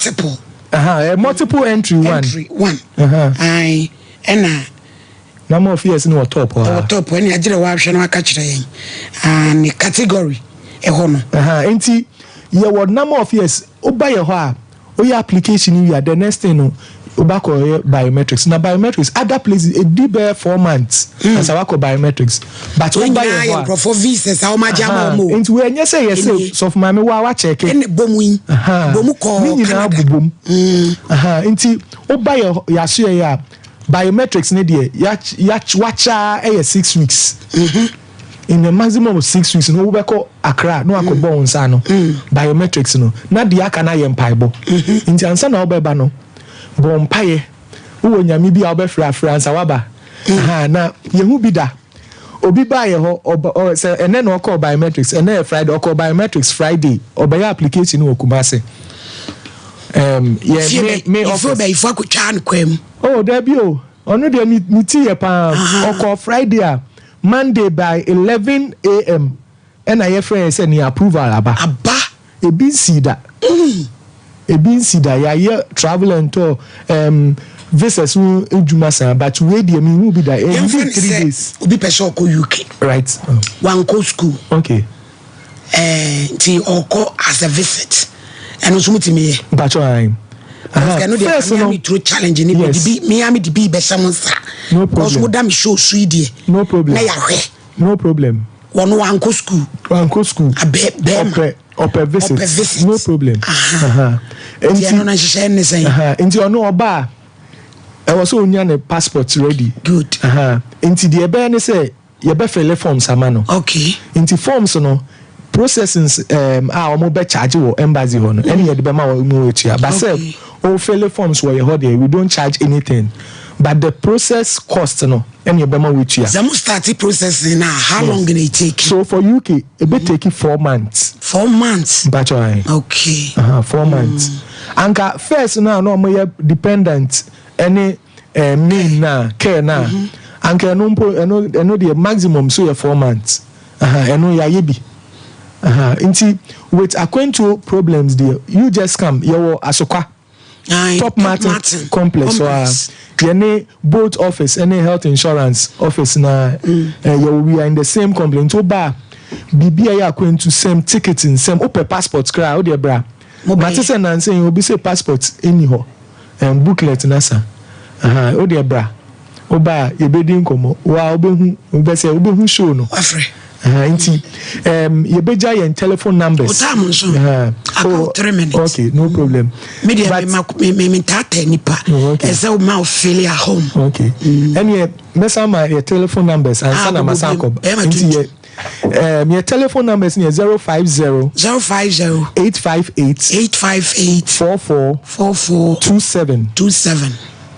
Multiple. Multiple entry one. Entry one. Ayi, ɛna. Number of years ni wɔ top hɔ. Ɛwɔ top, ɛna agyerɛ wahwɛ no aka kyerɛ yɛn. Ah, ne category ɛhɔ no. Nti yɛwɔ number of years, woba yɛ hɔ a, woyɛ application yi a, the next thing no, wobakɔ yɛ biometrics. Na biometrics, other places edi bɛyɛ 4 months ansa wakɔ biometrics, but wɔn woba nyinaa yɛ yɛ hɔ a nkurɔfoɔ visas a wɔn agye ama wɔn o. Nti wɔnyɛ sɛ yɛ sɛ sɔfo maame wa wakyɛke. Ɛna bɔ mu yi, bɔ mu kɔɔ Ne nyinaa Canada. Bobom. Nti woba yɛ yɛaso yɛ a, biometrics ne deɛ, wakyaa ɛyɛ 6 weeks. In the maximum of 6 weeks no, wobɛkɔ Accra na wakɔ bɔ wo nsa no biometrics no, na deɛ aka no ayɛ mpaebɔ. Nti ansa na wobɛba no, bɔ mpaeɛ, wowɔ nyame bi a wobɛfrɛ afrɛ ansa waba. Na yɛhu bi da, obi baa yɛ hɔ, ɔba ɔ sɛ ɛnɛ na ɔkɔɔ biometrics, ɛnɛ yɛ Friday, ɔkɔɔ biometrics Friday, ɔbɛyɛ application wɔ Kumase. Yɛ fie me bɛ me ifo office bɛ ifo akotwa no kwan mu. Oh, dabi o, ɔno deɛ ne ti yɛ paa. Ɔkɔɔ Friday a, Monday by 11 a.m. ɛna yɛfrɛ yɛ sɛ ne approval aba. Aba. Ebi nsi da, ebi nsi da. Yɛayɛ travel and tour visas ho adwuma saa, but wei deɛ, mi hu bi da. Yɛmfa Ebi ne three sɛ days. Obi pɛ sɛ ɔkɔ UK. Wankɔ school. Nti ɔkɔ as a visit, ɛno nso mutumi yɛ? Mpatwɔ ayi. Ɛno deɛ, First mea no me turo challenge ni bi mea me de bi bɛhyɛ mo nsa. No Because problem. mo da me show so yi deɛ, No problem. na yɛahwɛ. No problem. Wɔno wankɔ school. Wankɔ school. Abɛ bɛrima. Ɔpɛ visit. Ɔpɛ visit. No problem. Nti ɛno no, nhyehyɛ ne sɛn? Nti ɔno ɔba a, ɛwɔ sɛ onya ne passport ready. Good. Nti deɛ ɛbɛyɛ ne sɛ yɛbɛfill forms ama no. Nti forms no, processings a wɔn bɛ charge wɔ embassy hɔ no, ɛne yɛde bɛma wɔn mu etua, but sɛ o fill forms wɔ yɛ hɔ deɛ, we don't charge anything, but the process cost no, ɛne yɛbɛma wɔn etua. Sɛ mo start processing na, how long na it take? So for UK, ebe take 4 months. 4 months. Mpatwa ayi. 4 months. Anka first na ɔmo yɛ dependent ɛne main na care na anka ɛno mpo, ɛno deɛ, maximum so yɛ 4 months. Ɛno yɛayɛ bi. Nti with akwantuo problems deɛ, you just come. Yɛwɔ Asokwa. Aye, Top Martin Complex so a, yɛne both office ɛne health insurance office na yɛwɔ, we are in the same complex. Nti woba a, biribi a ɛyɛ akwantu sɛm, ticket nsɛm, wopɛ passport koraa, wodeɛ bra. Mo bɛyɛ. Mate sɛ nansa yi obi sɛ passport ɛni hɔ, booklet na sa. Wodeɛ bra, woba a, yɛbɛdi nkɔmmɔ wa, wobɛhu, wobɛsɛ wobɛhu show no. Wafrɛ. Nti yɛbɛgya yɛn telephone numbers. O time nso. Aka wo 3 minutes. Okay, no problem. Me deɛ, me me me ntaataa nipa. Oh, okay. Ɛsɛ wo ma wo feel at home. Okay, ɛneɛ mɛsan ma yɛ telephone numbers ansa Ah, na masan bobɔ akɔ. bɛrima Nti tuntum. yɛ telephone numbers ni yɛ 050 050 858 858 44 44 27 27.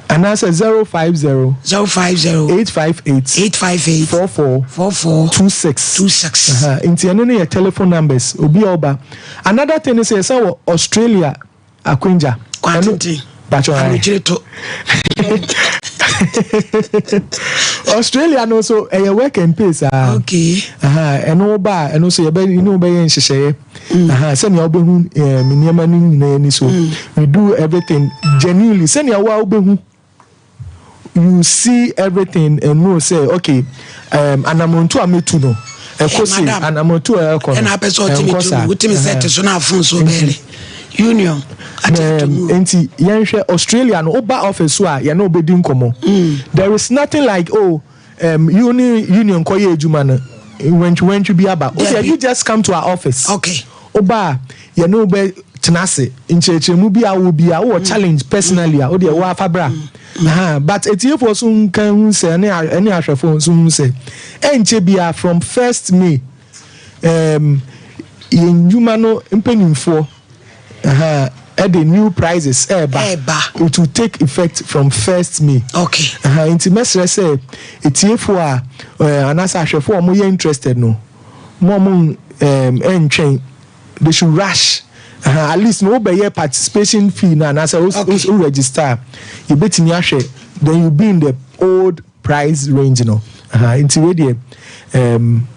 Anaasɛ 050 050 858 858 44 44 26. 26. Nti ɛno no yɛ telephone numbers. Obi a ɔba, another thing is sɛ yɛsɛ wɔ Australia akwangya. Kwantenten. Batwɔ. Aburokyire to. Australia no so ɛyɛ work and pay saa. Ɛno ba a, ɛno nso yɛbɛ ne wobɛyɛ nhyehyɛeɛ. Sɛnea wobɛhu nneɛma no nyinaa ani so, we do everything genuinely sɛnea wo a wobɛhu, you see everything and know say, okay, anamontu a metu no ɛkɔ se madam. Anamontu a ɛkɔ no ɛna apɛ sɛ ɔtumi ɛnkɔ tu saa. no wotumi sɛ te so na afon so bɛɛle union ate mu. Nti yɛnhwɛ Australia no, woba office so a, yɛne wobɛdi nkɔmmɔ. There is nothing like, oh, union kɔyɛ adwuma no, wɛntwiwɛntwi bi aba o. Dabi. You just come to our office. Woba a, yɛne wo bɛ tena ase, nkyerɛkyerɛmu bi a wo bi a wowɔ challenge personally a, wodeɛ wo afa bra. But etiefoɔ so nka hu sɛ ɛne ahwɛfoɔ nso hu sɛ ɛnkyɛ bia, from 1st May, yɛn nnwuma no mpanimfoɔ ɛde new prices ɛɛba. Ɛɛba. It will take effect from 1st May. Nti mɛsrɛ sɛ etiefoɔ a anaasɛ ahwɛfoɔ a wɔyɛ interested no, mo a mo ɛntwɛn, they should rush. At least na wobɛyɛ participation fee na anaasɛ wo wo register a, yɛbɛtumi ahwɛ, then you be in the old price range no. Aha, nti wei deɛ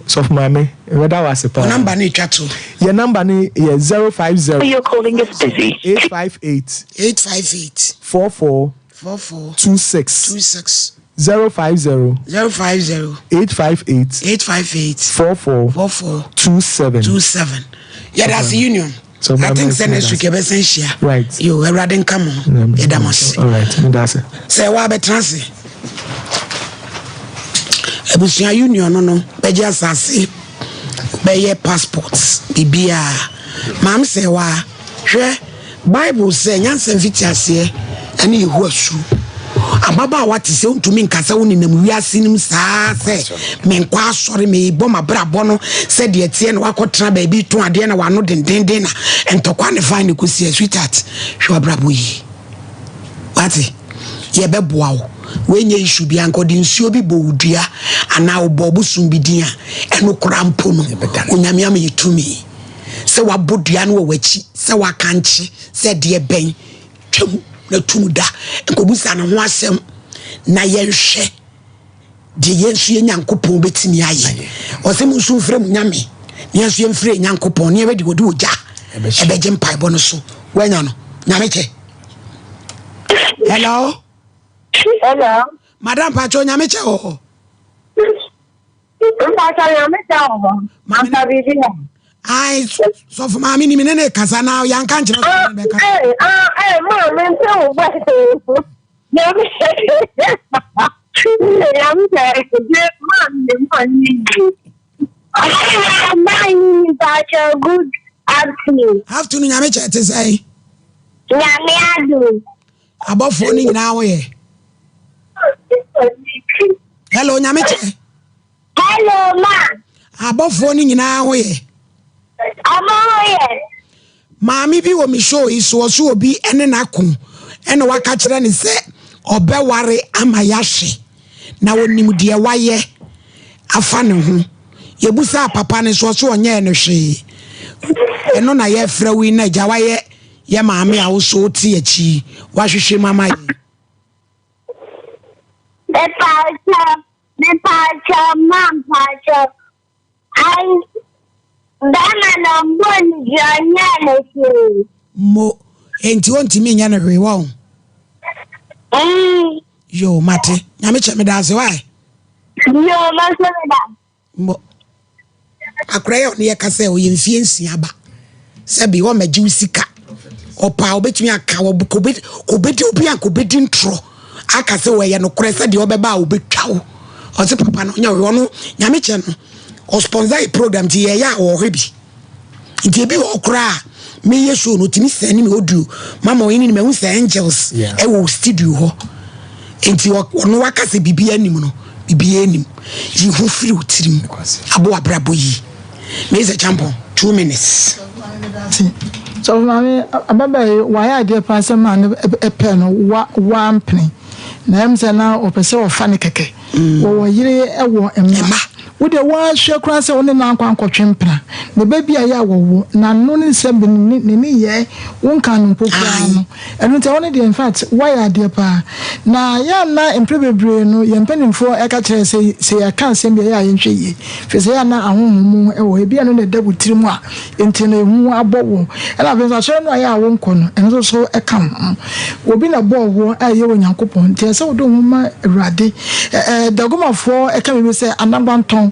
sɔfo maame mɛda wo ase paa. Number no etwa to. Yɛ number no yɛ 050. Your calling is busy. 858. 858. 44. 44. 26. 26. 050. 050. 858. 858. 44. 44. 27. 27. Yɛda ase union. So I think sɛ next week yɛbɛsan hyia. Right. Yo, Awurade nka mo ho. Yɛda mo ase. All right, meda ase. Sɛ wɔabɛtena ase. Abusua union no no bɛgye asase, bɛyɛ passport, biribiara. Maame sɛ wa hwɛ Bible sɛ nyansa mfitiaseɛ ɛne Yehowa suro. Ababaawa te sɛ wontumi nka sɛ wonenam wiase no mu saa sɛ menkɔ asɔre mebɔ m'abrabɔ no sɛ deɛ teɛ na wakɔtena baabi tɔn adeɛ na wano dendenden na ntɔkwa ne fan ne kɔsi a sweetheart hwɛ w'abrabɔ yie wate yɛbɛboa wo woanyɛ issue bi anka ɔde nsuo bi bɔ wo dua anaa wobɔ ɔbosom bi din a ɛno kora mpo no onyame ama yɛ tumi sɛ wabɔ dua no wɔ w'akyi sɛ wakankye sɛ deɛ bɛn twam na tum da nkɔbusa ne ho asɛm na yɛnhwɛ deɛ yɛn nso yɛ nyankopɔn bɛtumi ayɛ ɔsɛ mo nso mfrɛ mu nyame na yɛn nso yɛmfrɛ nyankopɔn ne yɛbɛde wɔde ogya ɛbɛgye mpaebɔ no so woanya no nyame kyɛ hello hello madam pakyɛ nyame kyɛ wɔ hɔ mpakyɛ nyame kyɛ wɔ hɔ ampa biribi a ai sɔfo maame ni me ne ne kasa na yɛnka nkyerɛ sɛ ne bɛka ee ah ee maa me nte wo bɔ nyame nyame kyɛ de maa me maa ni maa ni mpakyɛ good afternoon afternoon nyame kyɛ te sɛn nyame adum abɔfoɔ no nyinaa wo yɛ hello nyame kyɛ hello ma abɔfoɔ no nyinaa ho yɛ ɔmo ho yɛ maame bi wɔ me show yi so ɔso obi ɛne n'ako ɛna waka kyerɛ ne sɛ ɔbɛware ama yɛahwe na onim deɛ wayɛ afa ne ho yɛbusa papa ne so ɔso ɔnyɛɛ no hwee ɛno na yɛfrɛ wo yi na agya wayɛ yɛ maame a woso wote akyi wahwehwɛ mu ama yɛ Mepakyɛ mepakyɛ ma mpakyɛ ai bɛrima na ɔmbɔ ne dua ɔnyɛɛ no hwee mo enti ɔntumi nyɛ no hwee wɔn yo mate nyame kyɛ meda ase wae yo mɛso meda mbɔ akora yɛ ɔne yɛka sɛ ɔyɛ mfie nsia ba sɛbi ɔmɛgye wo sika ɔpa a ɔbɛtumi aka kɔbɛdi obi a kɔbɛdi ntorɔ aka sɛ wɔyɛ nokorɛ sɛdeɛ ɔbɛba a ɔbɛtwa wo ɔse papa no ɔnyɛ ɔhwɛ ɔno nyame kyɛ no ɔsponsor yɛ program nti yɛyɛ a ɔhwɛ bi nti ebi wɔ koraa a meyɛ show no otumi send me audio mama ɔyɛ ne mahu sɛ angels ɛwɔ studio hɔ nti ɔno waka sɛ biribi anim no biribi anim yi ho firi wo tirim abɔ abrabɔ yi meyɛ sɛ champon 2 minutes sɔfo maame ababaa yi wayɛ adeɛ paa sɛ maa no pɛ no wa wampene na ɛm sɛ na ɔpɛ sɛ ɔfa ne kɛkɛ wɔwɔ yere ɛwɔ mma wode woahwɛ koraa sɛ wo ne no ankɔ ankɔtwe mpena na baabi a yɛ a wɔwo na no ne nsɛm bi ne ne ne yɛ wonka no mpo koraa no ɛno nti ɛhɔ no deɛ in fact woayɛ adeɛ paa na yɛanna mprɛ bebree no yɛn mpanimfoɔ ɛka kyerɛ sɛ sɛ yɛka asɛm bi a yɛ a yɛnhwɛ yie firi sɛ yɛanna ahonhom mu ɛwɔ ebi a no na ɛda wo tiri mu a nti no ehu abɔ wo ɛna afei nso asɔre no a yɛ a wonkɔ no ɛno nso so ɛka ho obi na bɔɔ wo a ɛyɛ Onyankopɔn nti ɛsɛ wode wo ho ma Awurade ɛɛ dagomafoɔ ɛka biribi sɛ anagbantɔn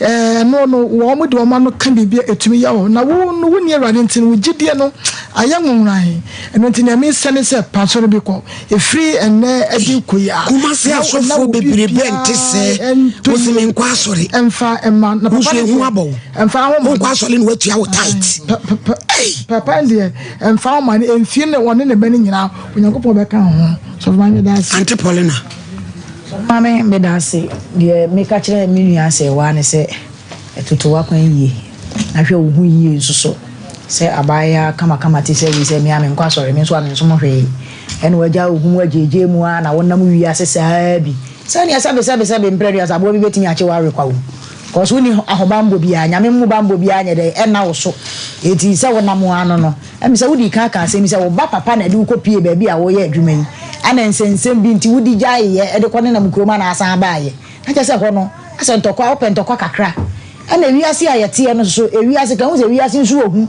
ɛɛ no no wɔn de wɔn ano ka biribi a ɛtumi yɛ hɔ na wo no wonni Awurade nti no wo gyidie no ayɛ nwonwan ɛno nti nea mesɛ ne sɛ pa asɔre bi kɔ ɛfiri ɛnnɛ ɛde kɔ yi a Kumasi asɔfoɔ bebrebe nte sɛ wosi me nkɔ asɔre ɛmfa ɛma na papa no ehu abɔ wo ɛmfa ho ma wonkɔ asɔre na watua wo tithe papa deɛ ɛmfa ho ma no ɛmfie ne ɔne ne ba no nyinaa Onyankopɔn bɛka ho sɔfo maame meda ase. Auntie Paulina. Maame meda ase deɛ meka kyerɛ me nua sɛ waa ne sɛ ɛtoto w'akwan yie na hwɛ wo ho yie nso so sɛ abaayewa kamakama te sɛ wei sɛ me a menkɔ asɔre me nso a mensom hwee ɛna wagya wo ho mu agyegye mu a na wonam wiase saa bi sɛnea sɛbe sɛbe sɛbe mprɛ duasa aboa bi bɛtumi akye wo awe kwa wo kɔso wonni ahobammɔ biara nyame mu bammɔ biara nyɛ dɛn ɛna wo so eti sɛ wonam ano no ɛmi sɛ wodi kan ka asɛm sɛ wo ba papa na ɛde wo kɔpie baabi a wɔyɛ adwuma yi ana nsɛnsɛm bi nti wodi gyaeɛ ɛde kɔ nenam kurom ana asan baayɛ na kyerɛ sɛ hɔ no Asɛ ntɔkwa, wopɛ ntɔkwa kakra. Ɛna ewiase a yɛteɛ no nso, ewiase ka, wohu sɛ ewiase nso wɔ hu.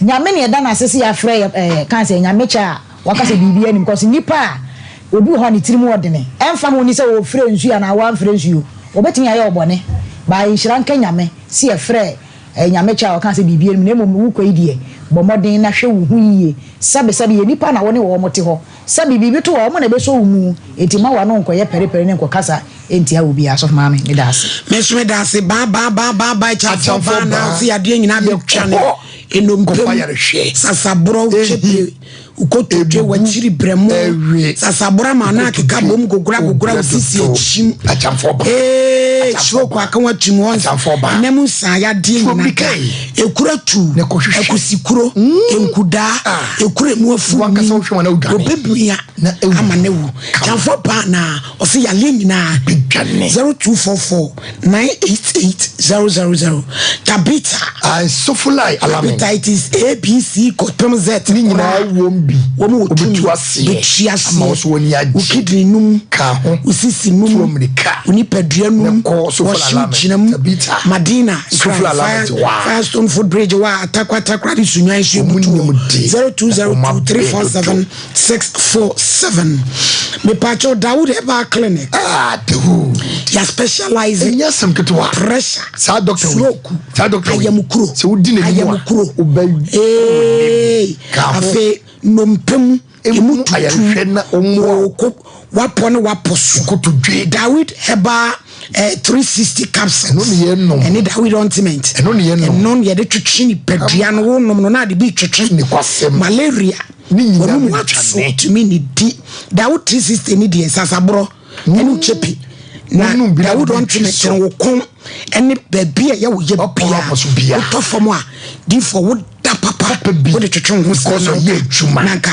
Nyame na yɛda no ase sɛ yɛafrɛ yɛ ɛɛ kan sɛ Nyame kyɛ a waka sɛ biribiara nim cause nipa a obi wɔ hɔ a ne tirim wɔ dene ɛmfa ho ni sɛ wɔfrɛ nsuo anaa wɔamfrɛ nsuo wɔbɛtumi ayɛ wo bɔne but nhyira nka Nyame sɛ yɛfrɛ ɛɛ Nyame kyɛ a ɔka sɛ biribiara nim na mmom wokɔ yi deɛ bɔ mmɔden na hwɛ wo ho yie sɛbe sɛbe yɛ nipa na wo ne wɔn te hɔ Sɛ biribi to wo a, wɔn na ɛbɛsɔ wo mu, enti mma w'ano nkɔyɛ pɛrepɛre ne nkɔkasa ntia obiara. Asɔfo Maame, meda ase. Me nso meda ase baa baa baa baa baa Akyamfoɔ baa na ɔse yadeɛ nyinaa bɛtwa ne nnompe mu sasaborɔ kyepe wokotodwe wakyiri brɛmo sasaborɔ ama na akeka bom gogora gogora wosisi akyim ee stroke aka wakyim hɔ nam nsaa yadeɛ nyinaa ekura tu akusikuro nkudaa Ekura emu afu Wankasa wohwɛ wɔn na wodwane. Obebua Na ewu. ama no awu. Kyamfoɔ paa na ɔse yareɛ nyinaa. Bedwane. 0244 988 000 Tabitha. Ae Sofolai Alamin. Hepatitis A, B, C kɔpem Z Ne nyinaa koraa. wom bi. Wɔn wɔ tumi. Obetu aseɛ. Betu aseɛ. Ama wo so w'ani agye. Wo kidney num. Ka ho. Wo sisi num. Tu ammirika. Wo nipadua num. Ne kɔ Sofolai Wɔhyew Alamin. gyina mu. Tabitha. Madina. Sofla Nkran, Lamet Fire, waa. Firestone Footbridge wɔ Atakwa Takoradi Sunyani nso Wɔn ebutu nim hɔ. de, 0202 347 wɔn 647. Mepaakyɛw Dawood Herbal Clinic. Ah, Dawood. Yɛ specialize. Ɛnyɛ asɛm ketewa. Pressure. Saa doctor wei. Stroke. Saa doctor wei. Ayamukuro. Sɛ wodi n'anim a. Ayamukuro. Wobɛ. Ee. Ka ho. Afei nnompe mu. Emu ayarehwɛ na ɔmmoa wo. Wo wapɔ ne wapɔ so. Kotodwe. Dawid herbal eh, 360 capsules. Ɛno ne yɛn nom. Ɛne Dawid ointment. Ɛno ne yɛn nom. Ɛno ne yɛde twetwe nipadua no wo nom no na ade bi twetwe. Ne kwasɛm. Malaria. Ne nyinaa Wɔn mu bɛtwa ato ne. tumi ne di. Dawid 360 ne deɛ sasaborɔ ɛne okyepi. Na Wonom bi na Dawid wode twi ointment so. no wo kɔn ɛne baabi a ɛyɛ wo yɛ Wapɔ no apɔ so bia. Wotɔ fam a difoɔ wo da papa Papa bi. wode twetwe wo ho saa Because na ɔyɛ nka adwuma. na nka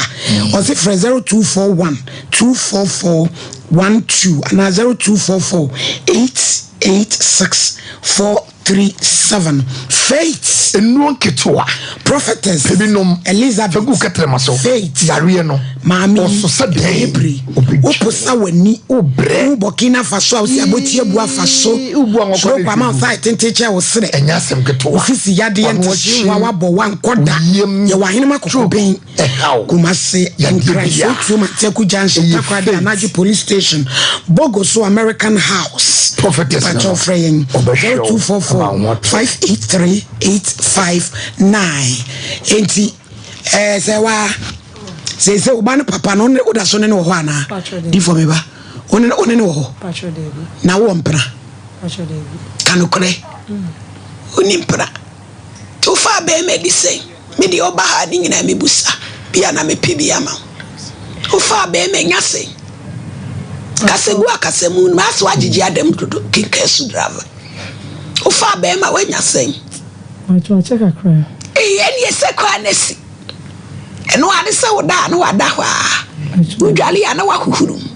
ɔse frɛ 0241 244 12 anaa 0244 886 437 Faith Nnuro nketewa. Prophetess Pɛ bi nom. Elizabeth Fa gu kɛtrɛma so. Faith Yareɛ no. Maame yi, Ɔso sɛ dɛn? Ebere, Ɔbɛtwa. woposa w'ani. Wobrɛ. Wo Burkina Faso a wosi abotie abu afa so. Ii, wobu anwa Soro kɔ kwama ne nsa tenten kyɛn wo serɛ. Ɛnyɛ asɛm ketewa. Wo sisi yadeɛ Wano ntehye akyi. wa wabɔ wa nkɔ da. Wo yam. Yɛwɔ ahenem akokɔben. Ɛhaw. Kumasi, Yadeɛ Nkran, bia. Sotuo, Manteaku Junction, Ɛyɛ Takoradi, faith. Anagye Police Station, Bogoso American House. Prophetess no Mepakyɛw no. frɛ yɛn Ɔbɛhwɛ wo 0244 ama wo ho atɔ. 583 859. Enti ɛɛ sɛ waa seesei wo ba no papa no woda so ne no wɔ hɔ anaa? Difo me ba wo ne wo ne no wɔ hɔ? Na wowɔ mpena? Ka nokorɛ wonni mpena nti wofaa bɛrima di sɛn? Me deɛ ɔba ha ne nyinaa mebusa bia na mepɛ bi ama wo. Wofaa bɛrima nya sɛn? Kasagu akasamu no asɛ wagyegye adam dodo kenka su driver. Wofaa bɛrima wanya sɛn? Mpakyɛw akyɛ kakra. Eii ɛneɛ sɛ koraa na asi. Ɛno ara ne sɛ woda a na wada hɔ a. Wodwale a na wahuhuru mu.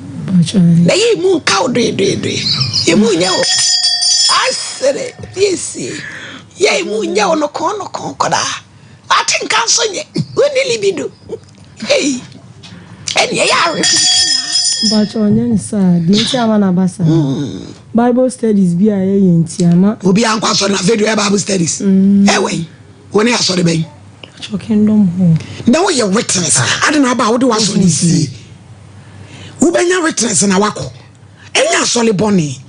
Na yɛ emu nka wo doedoedoe. Emu nyɛ wo asere piesie. Yɛ emu nyɛ wo nokoo nokoo koraa. Ate nka nso nyɛ. Wonni libido. Ei ɛneɛ yɛ awerɛhoɔ Mpakyɛw ɔnyɛ ne saa. Deɛ nti ama no aba saa. Bible studies bi a yɛyɛ nti ama. Obiara nkɔ asɔre na afei deɛ ɔyɛ Bible studies. Ɛwɛn. Wo ne asɔre bɛn? Mpakyɛw Kingdom Hall. Na woyɛ witness. Ade na aba a wode w'asɔre sie. Wobɛnya witness na wakɔ. Ɛnyɛ asɔre bɔne.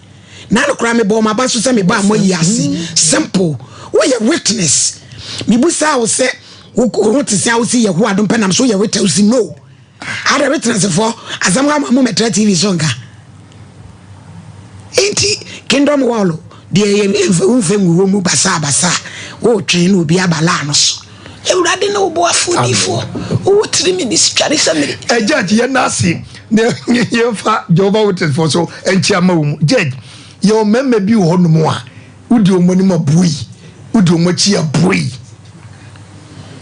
Na no koraa mebɔɔ m'aba so sɛ mebaa moayi ase. Simple. Woyɛ witness. Mebusaa wo sɛ wo ho te sɛ a wosi Yehowa adom pɛ nam so woyɛ witness. Wosi no. Ada witnessfoɔ asɛm ka ma mo mɛtra TV so nka. Enti Kingdom Hall deɛ yɛ womfɛ ngu wɔ mu basaa basaa wotwɛn na obi aba laa no so. Awurade ne wo boafoɔ difoɔ wowɔ tiri minutes tware sɛ mmiri. Ɛ judge yɛn nan ase na yɛmfa Jehovah Witness foɔ so nkyia ma wo mu. Judge, yɛwɔ mmarima bi wɔ hɔnom a wodi wɔn anim a bui, wodi wɔn akyi a bui.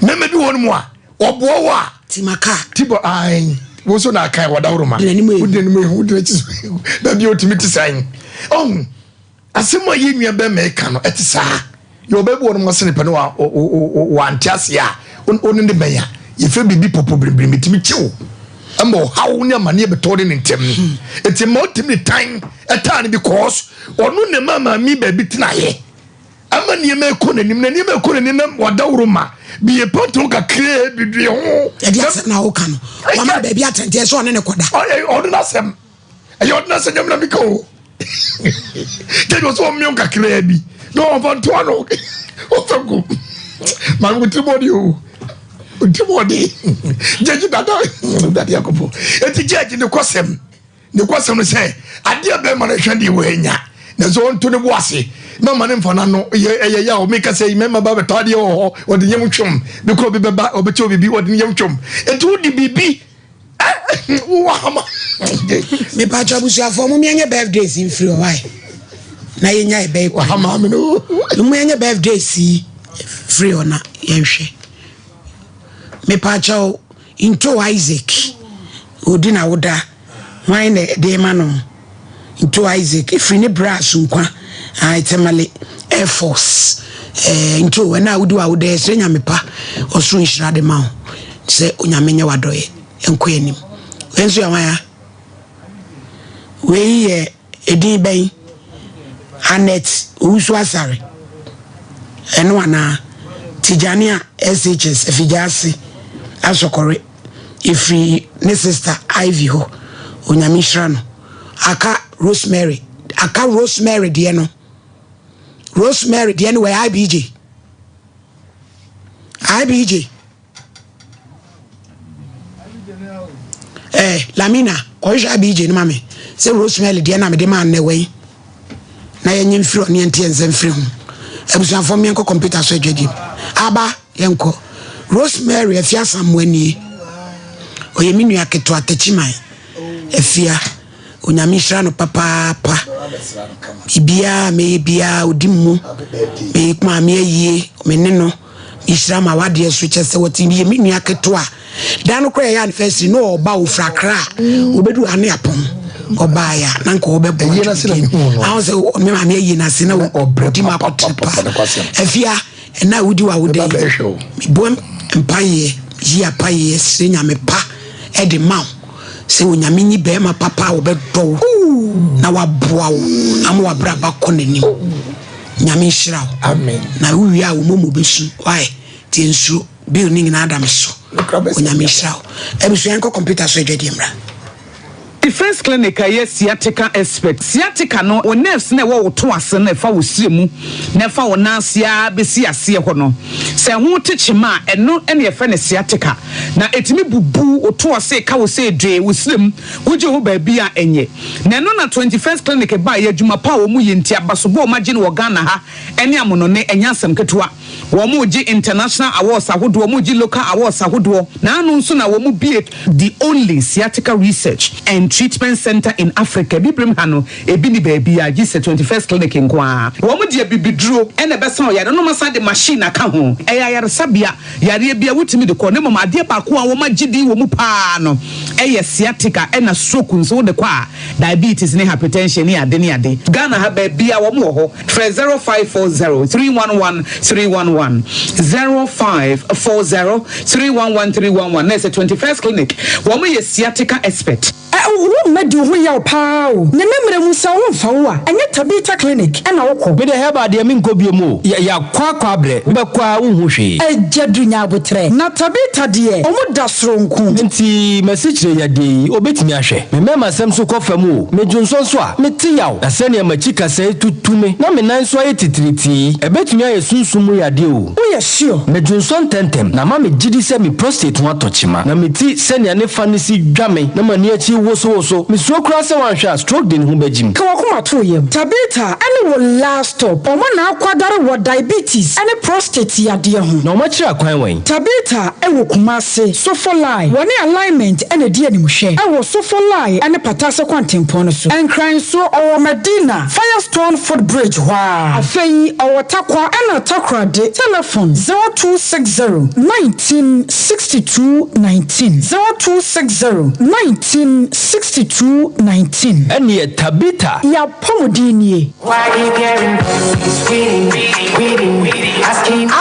Mmarima bi wɔ hɔnom a Ɔboa wo a. Timaka. Tibɔ ae. Wo nso na akan wadaworo ma. Di n'anim ehu. Wodi n'anim ehu. Wodi n'akyi so ehu. Baabi a otumi te saa yi. Ɔhu. Asɛm a yɛn nua bɛrima yi ka no, ɛte saa. Yɛ ɔbaa bi wɔ nom ɔsene pɛ no wa wante ase a, wo ne ne bɛn a, yɛfrɛ biribi pɔpɔ biribiri, metumi kye wo. Ɛma ɔhaw ne amaneɛ bɛtɔ ne ne ntɛm. Eti ma ɔtumi de tan ɛtaa no because ɔno na ɛma maame baabi tenaeɛ. Ama nneɛma ɛkɔ n'anim na nneɛma ɛkɔ n'anim na wadaworo ma bie pɔtɔn kakraa bi due ho. Ɛde asɛm na woka no. Wama baabi atɛnteɛ sɛ ɔne ne kɔda. Ɔno n'asɛm. Ɛyɛ ɔno n'asɛm nyɛ me na meka o. Gyegye ɔsɛ ɔmmea kakraa bi na ɔmfa ntoa no. Ɔfɛ nko. Maame wo tirim ɔde o. Wo tirim ɔde. Gyegye dada. Dade akɔpɔ. Eti gyegye ne kɔsɛm. Ne kɔsɛm no sɛ adeɛ bɛrima no hwɛ deɛ wɔanya. Na sɛ ɔnto ne bo ase na ɔma ne mfa n'ano yɛ ɛyɛ yaw. Meka sɛ mmarima ba bɛtɔ adeɛ wɔ hɔ ɔde yam twom. Bi kora obi bɛba ɔbɛkyɛ obi bi ɔde ne yam twom. Eti wode biribi Mepakyɛ abusuafoɔ mo meɛnyɛ birthdays mfiri hɔ wae na yɛnya ɛbɛyi kwan mo meɛnyɛ birthdays yi firi hɔ na yɛnhwɛ mepakyɛ nto Isaac odi na woda hwan na ɛde ma no nto Isaac ɛfiri ne berɛ a sunkwa Tamale Air Force eh, nto ɛna a wodi wa woda ɛsrɛ nyame pa ɔsoro nhyira de ma wo sɛ onyame nyɛ wadɔyɛ nkɔ anim wei nso yɛ hwan a wei yɛ edin bɛn Annette Owusu Asare ɛno anaa Tijani a SHS Afigya-Ase Asɔkɔre ɛfiri ne sister Ivy hɔ onyame nhyira no aka Rosemary aka Rosemary deɛ no Rosemary deɛ no wɔ IBJ IBJ Eh, Lamina, kɔhwehwɛ IBJ no ma me. Sɛ Rosemary deɛ na mede maa nnɛ wɛn. Na yɛnyɛ mfiri ɔne yɛnte yɛn nsa mfiri ho. Abusuafoɔ meɛnkɔ kɔmputa so adwadie mu. Aba, yɛnkɔ. Rosemary Afia Asamoah nie. Ɔyɛ me nua ketewa Takyiman. Afia. Onyame nhyira no papaapa. Biribiara a mɛyɛ biara ɔdi mu. Me maame ayie, me ne no. Mehyira ma wadeɛ so kyɛ sɛ wɔte yɛ me nua ketewa. Da no koraa ɛyɛ anniversary na ɔba ofura Accra. Ɔbɛdu ha ne apɔn. Ɔbaeɛ a na nka ɔbɛbɔ dwumadie. Ahɔ sɛ me maame ayie no ase na ɔdi mu akɔtere pa. Afia. Ɛna a wodi w'awoda yi, mebɔ mpaeɛ, yi apaeɛ, srɛ Nyame pa de ma wo sɛ Onyame nyi bɛɛma papa a ɔbɛdɔ wo na waboa wo ama w'abrabɔ akɔ n'anim. Nyame nhyira wo. Na wowie a wo momo bɛsu. Why? Nti nsuro. Bill ne nyinaa da me so. Onyame nhyira wo. Abusua yɛnkɔ computer so adwadie mmra. Defence Clinic a ɛyɛ sciatica expert. Sciatica no, wo nerves no a ɛwɔ wo to ase no a ɛfa wo srɛ mu na ɛfa wo nan ase ara bɛsi aseɛ hɔ no, sɛ ɛho te kyema a, ɛno na yɛfrɛ no sciatica. Na ɛtumi bubu wo to ase, ka wo sɛ dwee, wo srɛ mu, wogye ho baabi a ɛnyɛ. Na ɛno na 21st Clinic baeɛ, adwuma pa a wɔyɛ nti, abasobɔ a wɔagye no wɔ Ghana ha ne amonone, ɛnyɛ asɛm ketewa. Wɔregye international awards ahodoɔ, wɔregye local awards ahodoɔ. Naano nso na wɔbue the only sciatica research and treatment centre in Africa. Abibirem ha no, ebi nni baabiara gye sɛ 21st Clinic nko ara. Wɔde abibiduro na ɛbɛsa ɔyare no na wɔasan de machine aka ho. Ɛyɛ ayaresabea, yareɛ biara wotumi de kɔ. Na mmom adeɛ baako a wɔagye din wɔ mu pa ara no yɛ sciatica ɛna stroke nso wode kɔ a, diabetes ne hypertension ne ade ne ade. Ghana ha baabiara wɔn wɔ hɔ. Frɛ 0540 311 311, 0540 311 311 na ɛsɛ 21st Clinic. Wɔn yɛ sciatica expert. Ɛ wo mma di wo ho yaw paa o. Ne ne mmerɛ mu sɛ wo mfa wo a, ɛnyɛ Tabitha Clinic na wo kɔ. Me deɛ herbal deɛ menkɔ biom o, yɛ yakɔ akɔ abrɛ, wobɛkɔ a wonhu hwee. Agya du nya aboterɛ. Na Tabitha deɛ ɔmo da soronko. Nti masikyire yadeɛ yi obetumi ahwɛ? Me mmarima sɛm so kɔ fam o, me dwonsɔ nso a, mete yaw. Na sɛnea m'akyi kasɛe tutu me na me nan nso ayɛ titiritii yi, ɛbɛtumi ayɛ sunsum mu yadeɛ o. Woyɛ sure? Medwonsɔ ntɛmntɛm, na ama me gyidi sɛ me prostate ho atɔ kyema. Na me ti sɛnea ne fa no si dwa me na m'ani akyi wosowoso. Mesuro koraa sɛ wanhwɛ a stroke de ne ho bɛgyim. Ka w'akoma to wo yam. Tabitha ne wo last stop. Wɔn na akwadare wɔ diabetes ne prostate yadeɛ ho. Na wɔakyerɛ akwan wɛn? Tabitha wɔ Kumasi, Sofolai. Wɔne Alignment na ɛdi animhwɛ wɔ Sofolai ne Patase kwantempɔn no so. Nkran nso, ɔwɔ Madina, Firestone foot bridge hɔ ara. Afei ɔwɔ Tarkwa ɛna Takoradi. Telefon, 0260 19 62 19, 0260 19 62 19. Ɛneɛ Tabitha. Y'apɔmuden nie.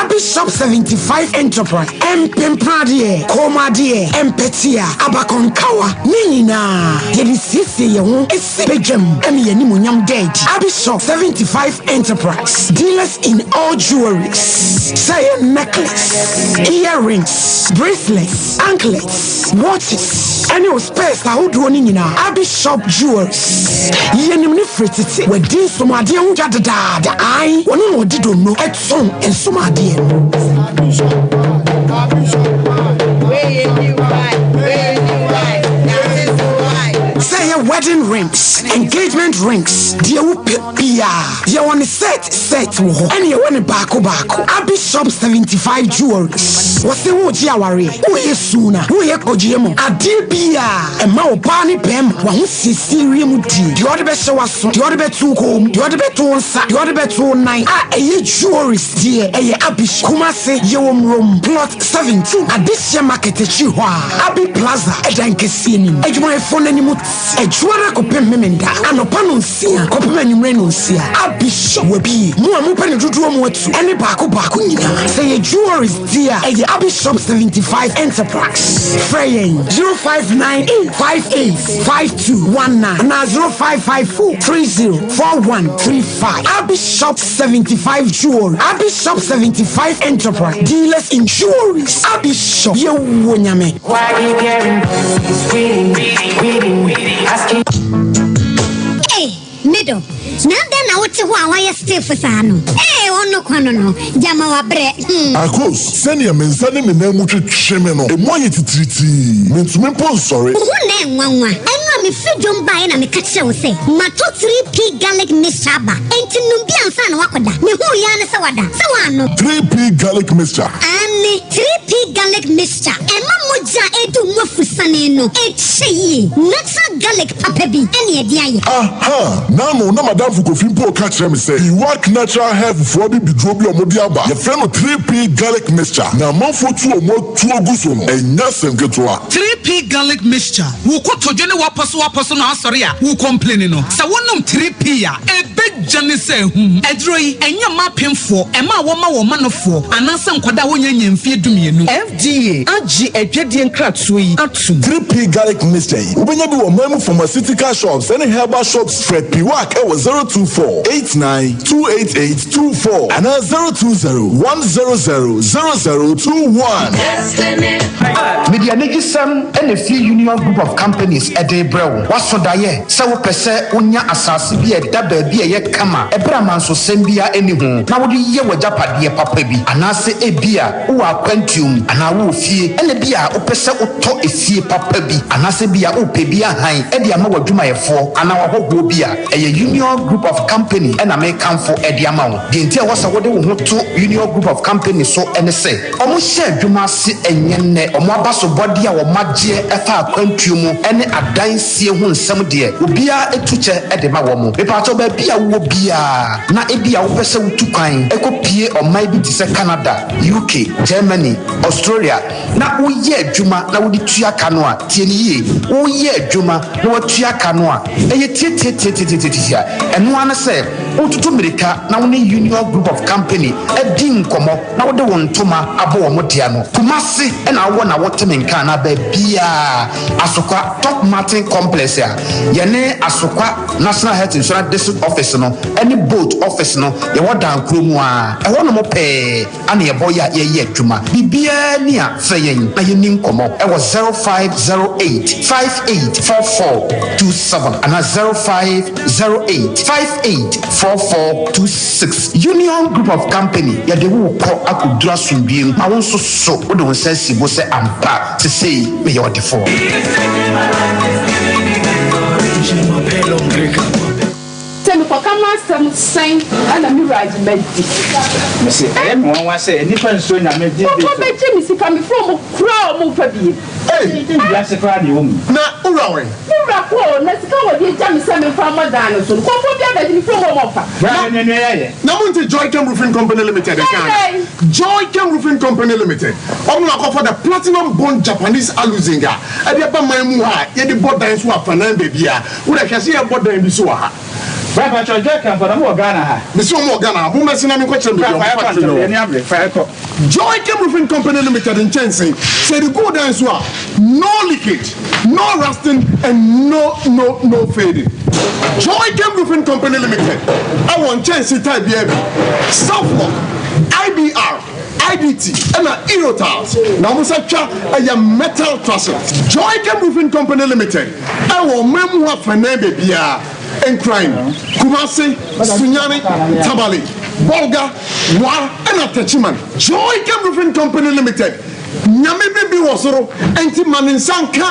Abishop 75 Enterprise, Mpempradeɛ, Kɔnmuadeɛ, Mpɛtea, Abakɔn. Nkawa, ne nyinaa, yɛde siesie yɛn ho si badwam ma yɛn animuonyam da adi. Abishop 75 Enterprise, dealers in all jewelries, sɛ ɛyɛ necklace, earrings, bracelets, anklets, watches, ɛne wo spares ahodoɔ no nyinaa. Abishop Jewelries, yɛnim no firi tete, wadi nsomadeɛ ho dwa dedaada, ae, ɔno na ɔde donno tɔn nsomadeɛ no. Sɛ ɛyɛ wedding rings, engagement rings, deɛ wopɛ biara, yɛwɔ ne set set wɔ hɔ, ɛne yɛwɔ ne baako baako. Abi Shop 75 Jewelries, wɔse woregye awareɛ, woreyɛ suna, woreyɛ kɔgyeɛ mu, adeɛ biara ɛma ɔbaa ne bɛrima w'ahosiesie wiem die, deɛ ɔde bɛhyɛ w'aso, deɛ ɔde bɛto wo kɔn mu, deɛ ɔde bɛto wo nsa, deɛ ɔde bɛto wo nan a ɛyɛ jewelries deɛ ɛyɛ Abi Shop. Kumase, yɛwɔ Murom, Plot 17, Adehyeɛ Market akyiri hɔ a, Abi Plaza ɛdan kɛseɛ no mu. Adwumayɛfoɔ no anim te Adwuada kɔpem Memenda anɔpa nonsia kɔpem anwummerɛ nonsia. Abi Shop wabie. Mo a mopɛ no dodoɔ mu atu ɛne baako baako nyinaa. Sɛ ɛyɛ jewelries deɛ a, ɛyɛ Abi Shop 75 Enterprise. Frɛ yɛn 0598 58 5219 anaa 0554 30 4135. Abi Shop 75 Jewelry, Abi Shop 75 Enterprise, dealers in jewelries. Abi Shop, yɛwɔ Nyame. Ei, me dɔ, na adɛn na wote hɔ a woayɛ stiff saa no? Ei, ɔno kwa no no, gyama wabrɛ, hmm. Akos, sɛnea me nsa ne me nan mu twetwe me no, emu ayɛ titiritii. Mintumi mpo nsɔre. Wo ho na ɛnwanwa. Ɛno a mefiri dwom baeɛ na meka kyerɛɛ wo sɛ matɔ 3P garlic mixture aba, enti nom bi ansa na woakɔda. Mehuu yi ara ne sɛ wada. Sɛ woannom. 3P garlic mixture. Aane, 3P garlic mixture. Ɛma mogya a ɛredi wo mu afusane no kyɛ yie. Natural garlic papa bi na yɛde ayɛ. Aha! N'ano na m'adamfo Kofi mpo reka kyerɛ me sɛ Iwak Natural Health foɔ abibiduro bi a wɔde aba, yɛfrɛ no 3P Garlic Mixture, na amanfoɔ tu wɔn atuo gu so no, ɛnyɛ asɛm ketewa. 3P Garlic Mixture, Wo kotodwe ne w'apɔsowapɔso na asɔre a wo complaini no, sɛ wonom 3P a, ɛbɛdwane sɛ ahum. Aduro yi, ɛnyɛ mma apemfoɔ, ɛma a wɔma wɔn manofoɔ, anaasɛ nkwadaa a wɔnnya nnya mfeɛ dumienu. FDA agye adwadie nkratoɔ yi atom. 3P Garlic Mixture yi, wobɛnya bi wɔ ɔman mu pharmaceutical shops ne herbal shops. Frɛ Piwak wɔ 024 89 288 24 anaa 020 100 0021. Mede anigyesɛm na ɛfiri Union Group of Companies de rebrɛ wo. Woaso daeɛ sɛ wopɛ sɛ wonya asase bi a ɛda baabi a ɛyɛ kama ɛberɛ a mansosɛm biara nni ho na wode yɛ w'agyapadeɛ papa bi? Anaasɛ ebia wowɔ akwantuo mu anaa wowɔ fie ɛna ebia wopɛ sɛ wotɔ efie papa bi anaasɛ ebia wopɛ bi ahan de ama w'adwumayɛfoɔ anaa w'ahɔhoɔ bi a, ɛyɛ Union Group of Company na mekamfo de ama wo. Deɛ nti a ɛwɔ sɛ wode wo ho to Union Group of Company so ne sɛ, Wɔhyɛ adwuma ase ɛnyɛ nnɛ. Wɔn abasobɔdeɛ a wɔagyeɛ ɛfa akwantuo mu ne adansie ho nsɛm deɛ, obiara tu kyɛ de ma wɔn. Mepaakyɛw, baabi a wowɔ biara na ebia wopɛ sɛ wotu kwan kɔ pue ɔman bi te sɛ Canada, UK, Germany, Australia na woyɛ adwuma na wode tua ka no a, tie no yie, woyɛ adwuma na woatua ka no a, ɛyɛ tiatiatiatiatiatia. Ɛno ara ne sɛ wotutu mmirika na wo ne Union Group of Company adi nkɔmmɔ. na wode wo ntoma abɔ wɔn dea no. Kumasi na wowɔ na wote me nka anaa baabiara, Asokwa Top Martin Complex a yɛne Asokwa National Health Insurance District Office no ne Boat Office no yɛwɔ dan koro mu ara, ɛhɔnom pɛɛ ana yɛbɔ yɛ a yɛyɛ adwuma. Biribiara ni a frɛ yɛn na yɛnni nkɔmmɔ wɔ 0508 584427 anaa 0508 584426. 6. Union Group of Company, Yɛde wo rekɔ akɔduru asomdwoeɛ mu ma wo nso so wode wo nsa asi bo sɛ ampa sesei meyɛ ɔdefoɔ. Sɛ mekɔka m'asɛm sɛn na me wura agye madi. Mese ɛyɛ me nwanwa sɛ nnipa nsuro Nyame these days o. Nkurɔfoɔ bɛgye me sika mefrɛ wɔn koraa a wɔmfa biem. Ei! Wiase koraa deɛ wɔmu. Na wo wura wɛn? Me wura kɔ o, na sika a wɔde agya me sɛ memfa mmɔ dan no so no, nkurɔfoɔ biara bɛgye me firi mu a wɔmfa. Bra na nua yɛayɛ. Na mo nte Joychem Roofing Company Limited nka ana? Joychem Roofing Company Limited, wɔn na wɔakɔfa the Platinum Bond Japanese Aluzinc a ɛde aba man mu ha a yɛde bɔ dan so afanan baabiara. Wo deɛ hwɛ sɛ yɛbɔ dan bi so wɔ ha. Bra mpakyɛw Joy Camp na mo wɔ Ghana ha. Mese wɔn wɔ Ghana ha, mommɛse na menkɔkyerɛ baabi a wɔn factory no wɔ. Joy Chem Roofing Company Limited nkyɛnse, sɛ yɛde gu wo dan so a, no leakage, no rusting and no no no fading. Joy Chem Roofing Company Limited ɛwɔ nkyɛnse type biara bi, Southlock, IBR, IDT ɛna Eurotiles na wɔn nsa twa ɛyɛ metal trusses. Joy Chem Roofing Company Limited ɛwɔ ɔman mu afanan baabiara. Nkran, Kumasi, Sunyani, Tamale, Bolga, Wa ɛna Techiman. Joy Chem Roofing Company Limited, Nyame bi bi wɔ soro ɛnti ma ne nsa nka.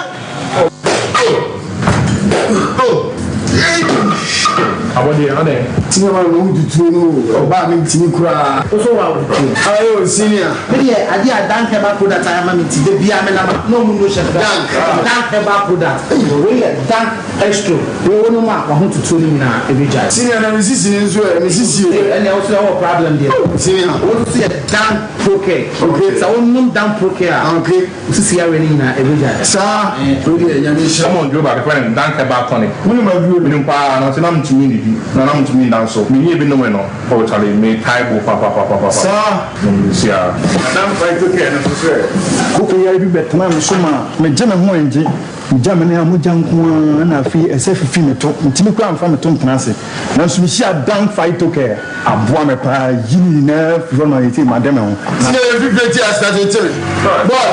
Abɔdeɛ adɛn? Senior man wo tutuo no o ɔbaa me ntimi koraa. Wo so wa wo tuo. Ayo senior. Me deɛ adeɛ a Dank herbal product ayɛ ama me nti da biara me nam a na ɔmo no hyɛ me Dank. Dank herbal product wei yɛ Dank Estro wo wo nom a w'ahotutuo no nyinaa ɛbɛgyae. Senior na me sisi no nso ɛ me sisi o. Ɛnneɛ wo nso ɛwɔ problem deɛ. Senior. Wo nso yɛ Dan Procare. Okay. Sɛ wo nom Dan Procare a. Okay. Wo sisi yareɛ no nyinaa ɛbɛgyae. Saa. Wei deɛ Nyame nhyira. Ɔmɔ nduro baako yɛfrɛ no Dan Herbal Tonic. Wo nim aduro no? Menim paa nanso na mentumi nnidi na na mentumi nna nso. Menyɛɛ bi nomee no oh charlie metae bo papapapapa. Saa. Nom bi siaa. Na Dan Phytocare no nso sɛ. Kooko yare bi bɛtenaa me so maa megye me ho angye. Megya me nan a mogya nko ara na afei ɛsɛ fifi me to. Mentumi koraa mfa me to ntena ase. Nanso mehyiaa Dan Phytocare. Aboa me paa yi ne nyinaa firi hɔ no ma seesei made me ho. Na. Senior yɛ fifire ti ase akyekyere boy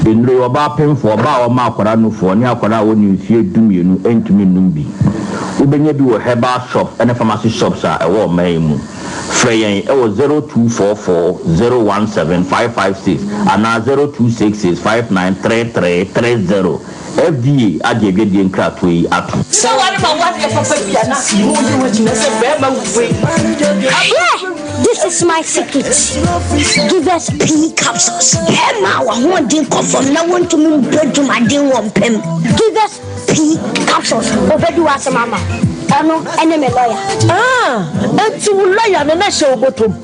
Nnuro yi, ɔbaa pemfoɔ, ɔbaa a ɔma akwadaa nufoɔ, ne akwadaa a ɔnni mfeɛ dumienu ntumi nnom bi. Wobɛnya bi wɔ herbal shops ne pharmacy shops a ɛwɔ ɔman yi mu. Frɛ yɛn wɔ 0244 017 556 anaa 0266 593330. FDA agye adwadie nkratoɔ yi atom. Sɛ ware ma wadeɛ papa bi a na wo yi wo gyina sɛ bɛrima wei. Hwɛ! This is my secret. Give us pee capsules. Bɛrima a w'ahoɔden kɔ fam na wontumi mbɔ dwumaden wɔ mpam. Give us pee capsules. Obedi w'asɛm ama wo. Ɔno ne me lawyer. Ah, enti wo lawyer no na hyɛ wo bɔtɔ mu.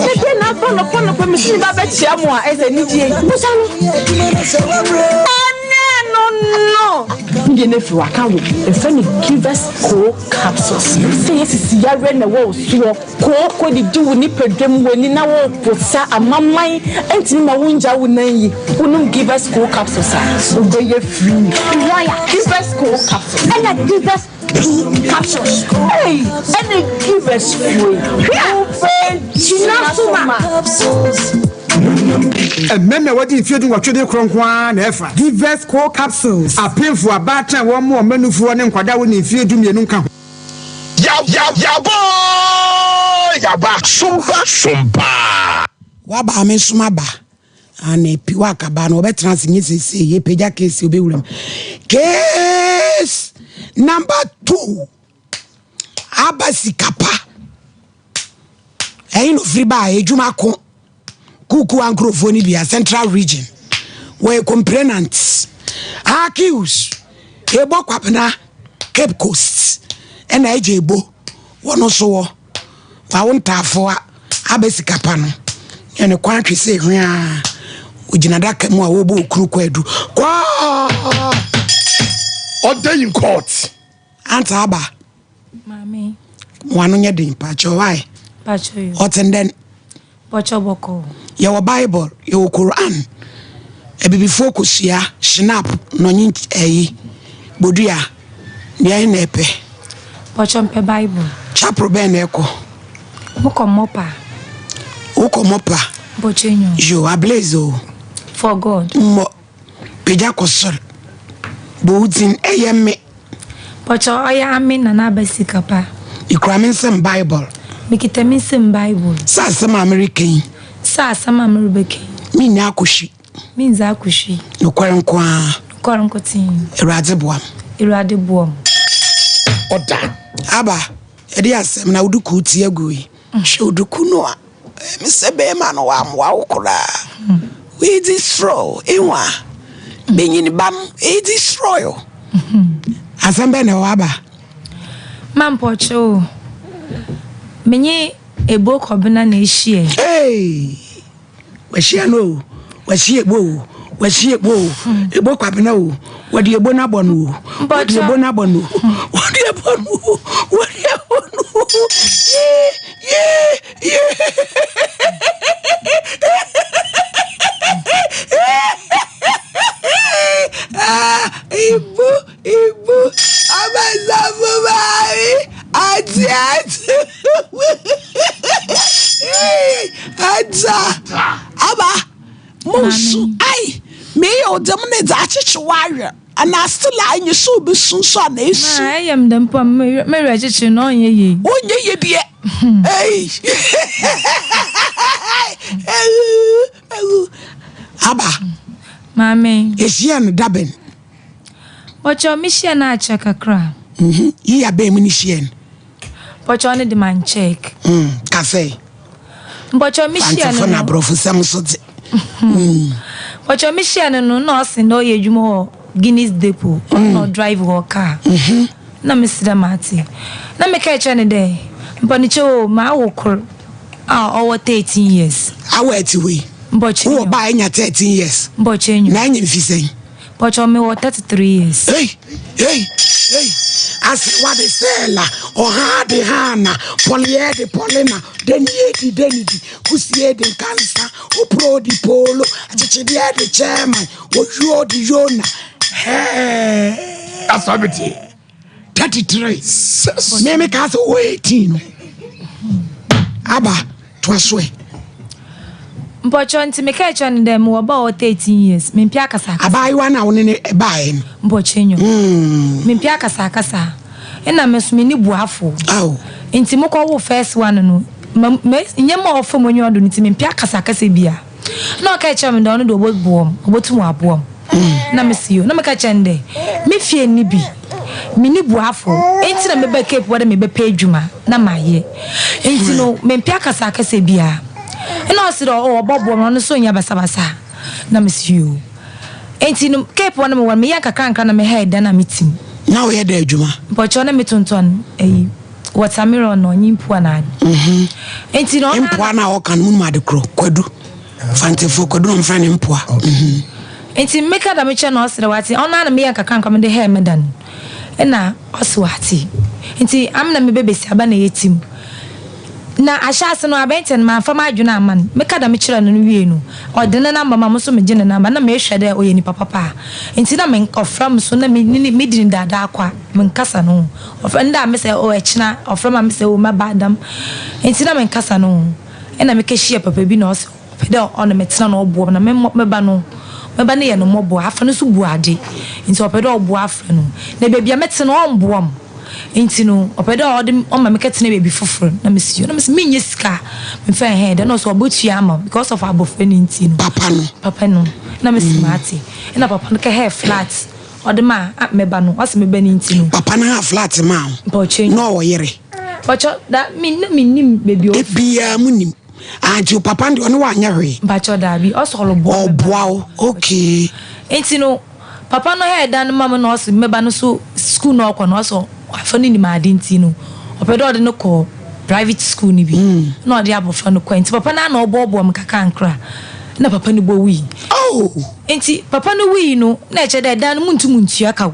Keke na afa nɔpɔ nɔpɔ me sini ba bɛkyia mo a ɛsɛ anigye yi. Busa no. Ɛnɛ no no. Ne deɛ no afiri waka wo ɛfɛ no givers co capsules sɛ yɛ sisi yareɛ na ɛwɔ wo soɔ kooko didi wo nipadwam w'ani na wo posa amaman ɛntumi ma wo ngya wo nan yi wonom givers co capsules a wobɛyɛ free. Lawyer. Givers co capsules. Ɛna givers P capsules. Ei ɛne givers fue. Hwɛ gyina so ma. Mmarima a wɔadi mfeɛ dunwɔtwe de korɔ nko ara na ɛfa. Givers Co Capsules. Apemfo, abaatan a wɔmmoa wɔn mmanufoɔ ne nkwadaa a wɔnni mfeɛ dumienu nka ho. Yaboo yaba somba somba. Waba a me nso maba. Ane piwa akaba no ɔbɛtena ase nye seesei yɛpagya case ɔbɛwura mu. Case number 2 aba sika pa. Ɛyi na ofiri baa edwuma ko kuku ankurofoɔ no bia central region wɔyɛ complainant accused ebo kwabena cape coast ɛna ɛgye ebo wɔn nso wɔ wawo ntaafoɔ abɛ sika pa no yɛ ne kwan twe sɛ hwea ogyina daka mu a wɔbɔ okunu kɔ adu kɔɔ Order in court. Anta aba. Maame. Mo ano nyɛ den pakyɛ why? Pakyɛ yo. Ɔten dɛn? Pakyɛ bɔkɔ. Yɛwɔ Bible, yɛwɔ Quran. Abibifoɔ kosua, shinap, nɔnye ɛyi, bodua, deɛ na ɛpɛ? Pakyɛ mpɛ Bible. Chapel bɛn na ɛkɔ? Mokɔ Mɔpa. Wokɔ Mɔpa? Pakyɛ nyo. Yo, ablaze o. For God. Mmɔ, pagya kɔ soro. Bɔ wo dzin, ɛyɛ me. Pakyɛ ɔyɛ ame Nana Aba sika pa. Mekura me nsam Bible. Mekita me nsam Bible. Sɛ asɛm a mereka yi. Sɛ asɛm a merebɛka yi. Menni akohwi. Menndzi akohwi. Nokwar nko ara. Nokwar nkotsee. Ewuradze boa m'. Ewuradze boa m'. Ɔda. Aba, ɛde asɛm na wo dukuu ti agu yi. Hwɛ wo duku no a. Ɛyɛ me sɛ bɛrima no wammoa wo koraa. Wei destroy ehu a. Benyin ba no, eyi destroy o. Asɛm bɛn na ɛwɔ aba? Mampɔkyɛ o. Menye Ebo Kɔbena na ehyiae. Hey! Wahyia no o, wahyia ebo o, wahyia ebo o, ebo kwabena o, wɔde ebo no abɔ no o, wɔde ebo no abɔ no o, wɔde ebo no o, wɔde ebo no o, yee yee yee. Ah, ibu ibu abasafo maame ate ate adza aba mo su ai meyɛ wo dɛm na edze akyekye w'awerɛ anaa still a enye so obesu nso a na esu. Ma ɛyɛ me dɛm mpo a me werɛ kyekye no ɔnyɛ yie. Ɔnyɛ yie deɛ ei aba. Maame. Ehyia no dabɛn. Bɔkyɛw me hyia no akyɛ kakra. Mhm yi abɛn mu ne hyia no. Bɔkyɛw ne de man check. Mm kasɛe. Bɔkyɛw me hyia no. Fantefo na aborɔfo sɛm so dze. Bɔkyɛw me hyia no no na ɔse na ɔyɛ adwuma wɔ Guinness depot ɔno na ɔdrive hɔ car. Na me se dɛ mate. Na me ka kyerɛ no dɛ mpɔnekyɛw o mawo kor a ɔwɔ 13 years. Awɔ ɛte hɔ yi. Mbɔkyɛw. Wowɔ ba a anya 13 years. Mbɔkyɛw nyo. Na anya mfi sɛn? Mpakyɛw me wɔ 33 years. Ei ei ei Ase wa de sɛla ɔha de hana pɔliɛ de pɔlina denie di denidi kusie de nkansa opro di polo akyekyedeɛ de chairman oyuo di yona hɛɛ. Asabete. 33 me me kaa sɛ wɔ 18 no aba toa so ɛ. Mpɔkyɛ nti meka kyerɛ no dɛ mewɔ ba ɔwɔ 13 years mempɛ akasakasa. Abaayewa no a wo ne no baeɛ no. Mpɔkyɛ nyo. Mempɛ akasakasa ɛna me nso menni boafo. Nti mokɔ wo first one no ma nneɛma a ɔfa mu enyiwa do no nti mempɛ akasakasa bia. Nna ɔkaa kyerɛɛ me dɛ ɔno de oboboa m', obotum ɔaboa m'. Nna mese yo. Nna meka kyerɛɛ no dɛ, me fie nnyi bi, minnyi boafo, ntsi na mebaa Cape hɔ dɛ mebɛpɛ edwuma na mayɛ. Ntsi no, memmpɛ akasakasa biara. Nna ɔse dɛ oh ɔbɔboa m', ɔno so nnyɛ basabasa. Nna mese yo. Ntsi no, Cape hɔ no mowɔ no, meyɛɛ nkakrankra na mehae dan a metse mu. Nna woyɛ dɛn edwuma? Mpɔkyɛw, nna metontɔn eyi. Watermelon no ɔnye mpoa na ade. Mhm. Nti na ɔno Mpoa na ɔka no mu ade korɔ kwadu. Fantefo kwadu na ɔmfrɛ no mpoa. Mhm. Nti meka dɛm kyerɛ na ɔse dɛ wate ɔno ara na meyɛ nkakrankra mede hɛɛ me da no ɛna ɔse wate. Nti ame na mebɛ besiaba na yɛtim. Na ahyɛase no abɛntsɛ no mamfa m'adwen amma no. Meka dɛm kyerɛɛ no no wiei no ɔde ne number ma mo so megye ne number na mehwɛ dɛ ɔyɛ nipa papa a. Nti na me ɔfrɛ me so na me ne medi no daadaa kwa menkasa no ho. Ɔfrɛ no dɛ a mesɛ oh ɛkyena, ɔfrɛ me a mesɛ oh mɛba dɛm ntsi na mennkasa no ho. Nna mekɛhyia papa bi na ɔse ɔpɛ dɛ ɔne me tsena na ɔboa me na me me ba no me ba no yɛ no mbɔbɔ, afra no so bu adze ntsi ɔpɛ dɛ ɔboa afra no na beebi a metse no ɔmmboa m' ntsi no ɔpɛ dɛ ɔde ɔma mekɛtsena beebi fofor na mese yo na mese mennya sika a memfa nhɛn dɛm na ɔse ɔbotua ama m' because of abofra no ntsi no. Papa no. Papa no na mese matse nna papa no kɛhɛɛ flat. Ɔde ma a me ba no, ɔse me ba no nti no. Papa no ha flat maa wo. Mpɔkyɛ. Na ɔwɔ yere. Mpɔkyɛ da me na me nim baabi ɔfiri. Ebiaa mo nim. Ah nti papa no deɛ ɔne wo anyɛ hwee. Mpakyɛ daabi ɔse ɔreboa me ba. Ɔboa wo okay. Nti no papa no hɛɛ dan no ma me na ɔse me ba no so school na ɔkɔ no ɔse wafa no nim ade nti no ɔpɛ dɛ ɔde no kɔ private school no bi na ɔde abɔfra no kɔɛ nti papa no ara na ɔboaboa me kakrankra na papa no bɔwui. Oh! Ntsi papa no wui no, nna kyerɛ dɛ dan no munntum nntua kaw.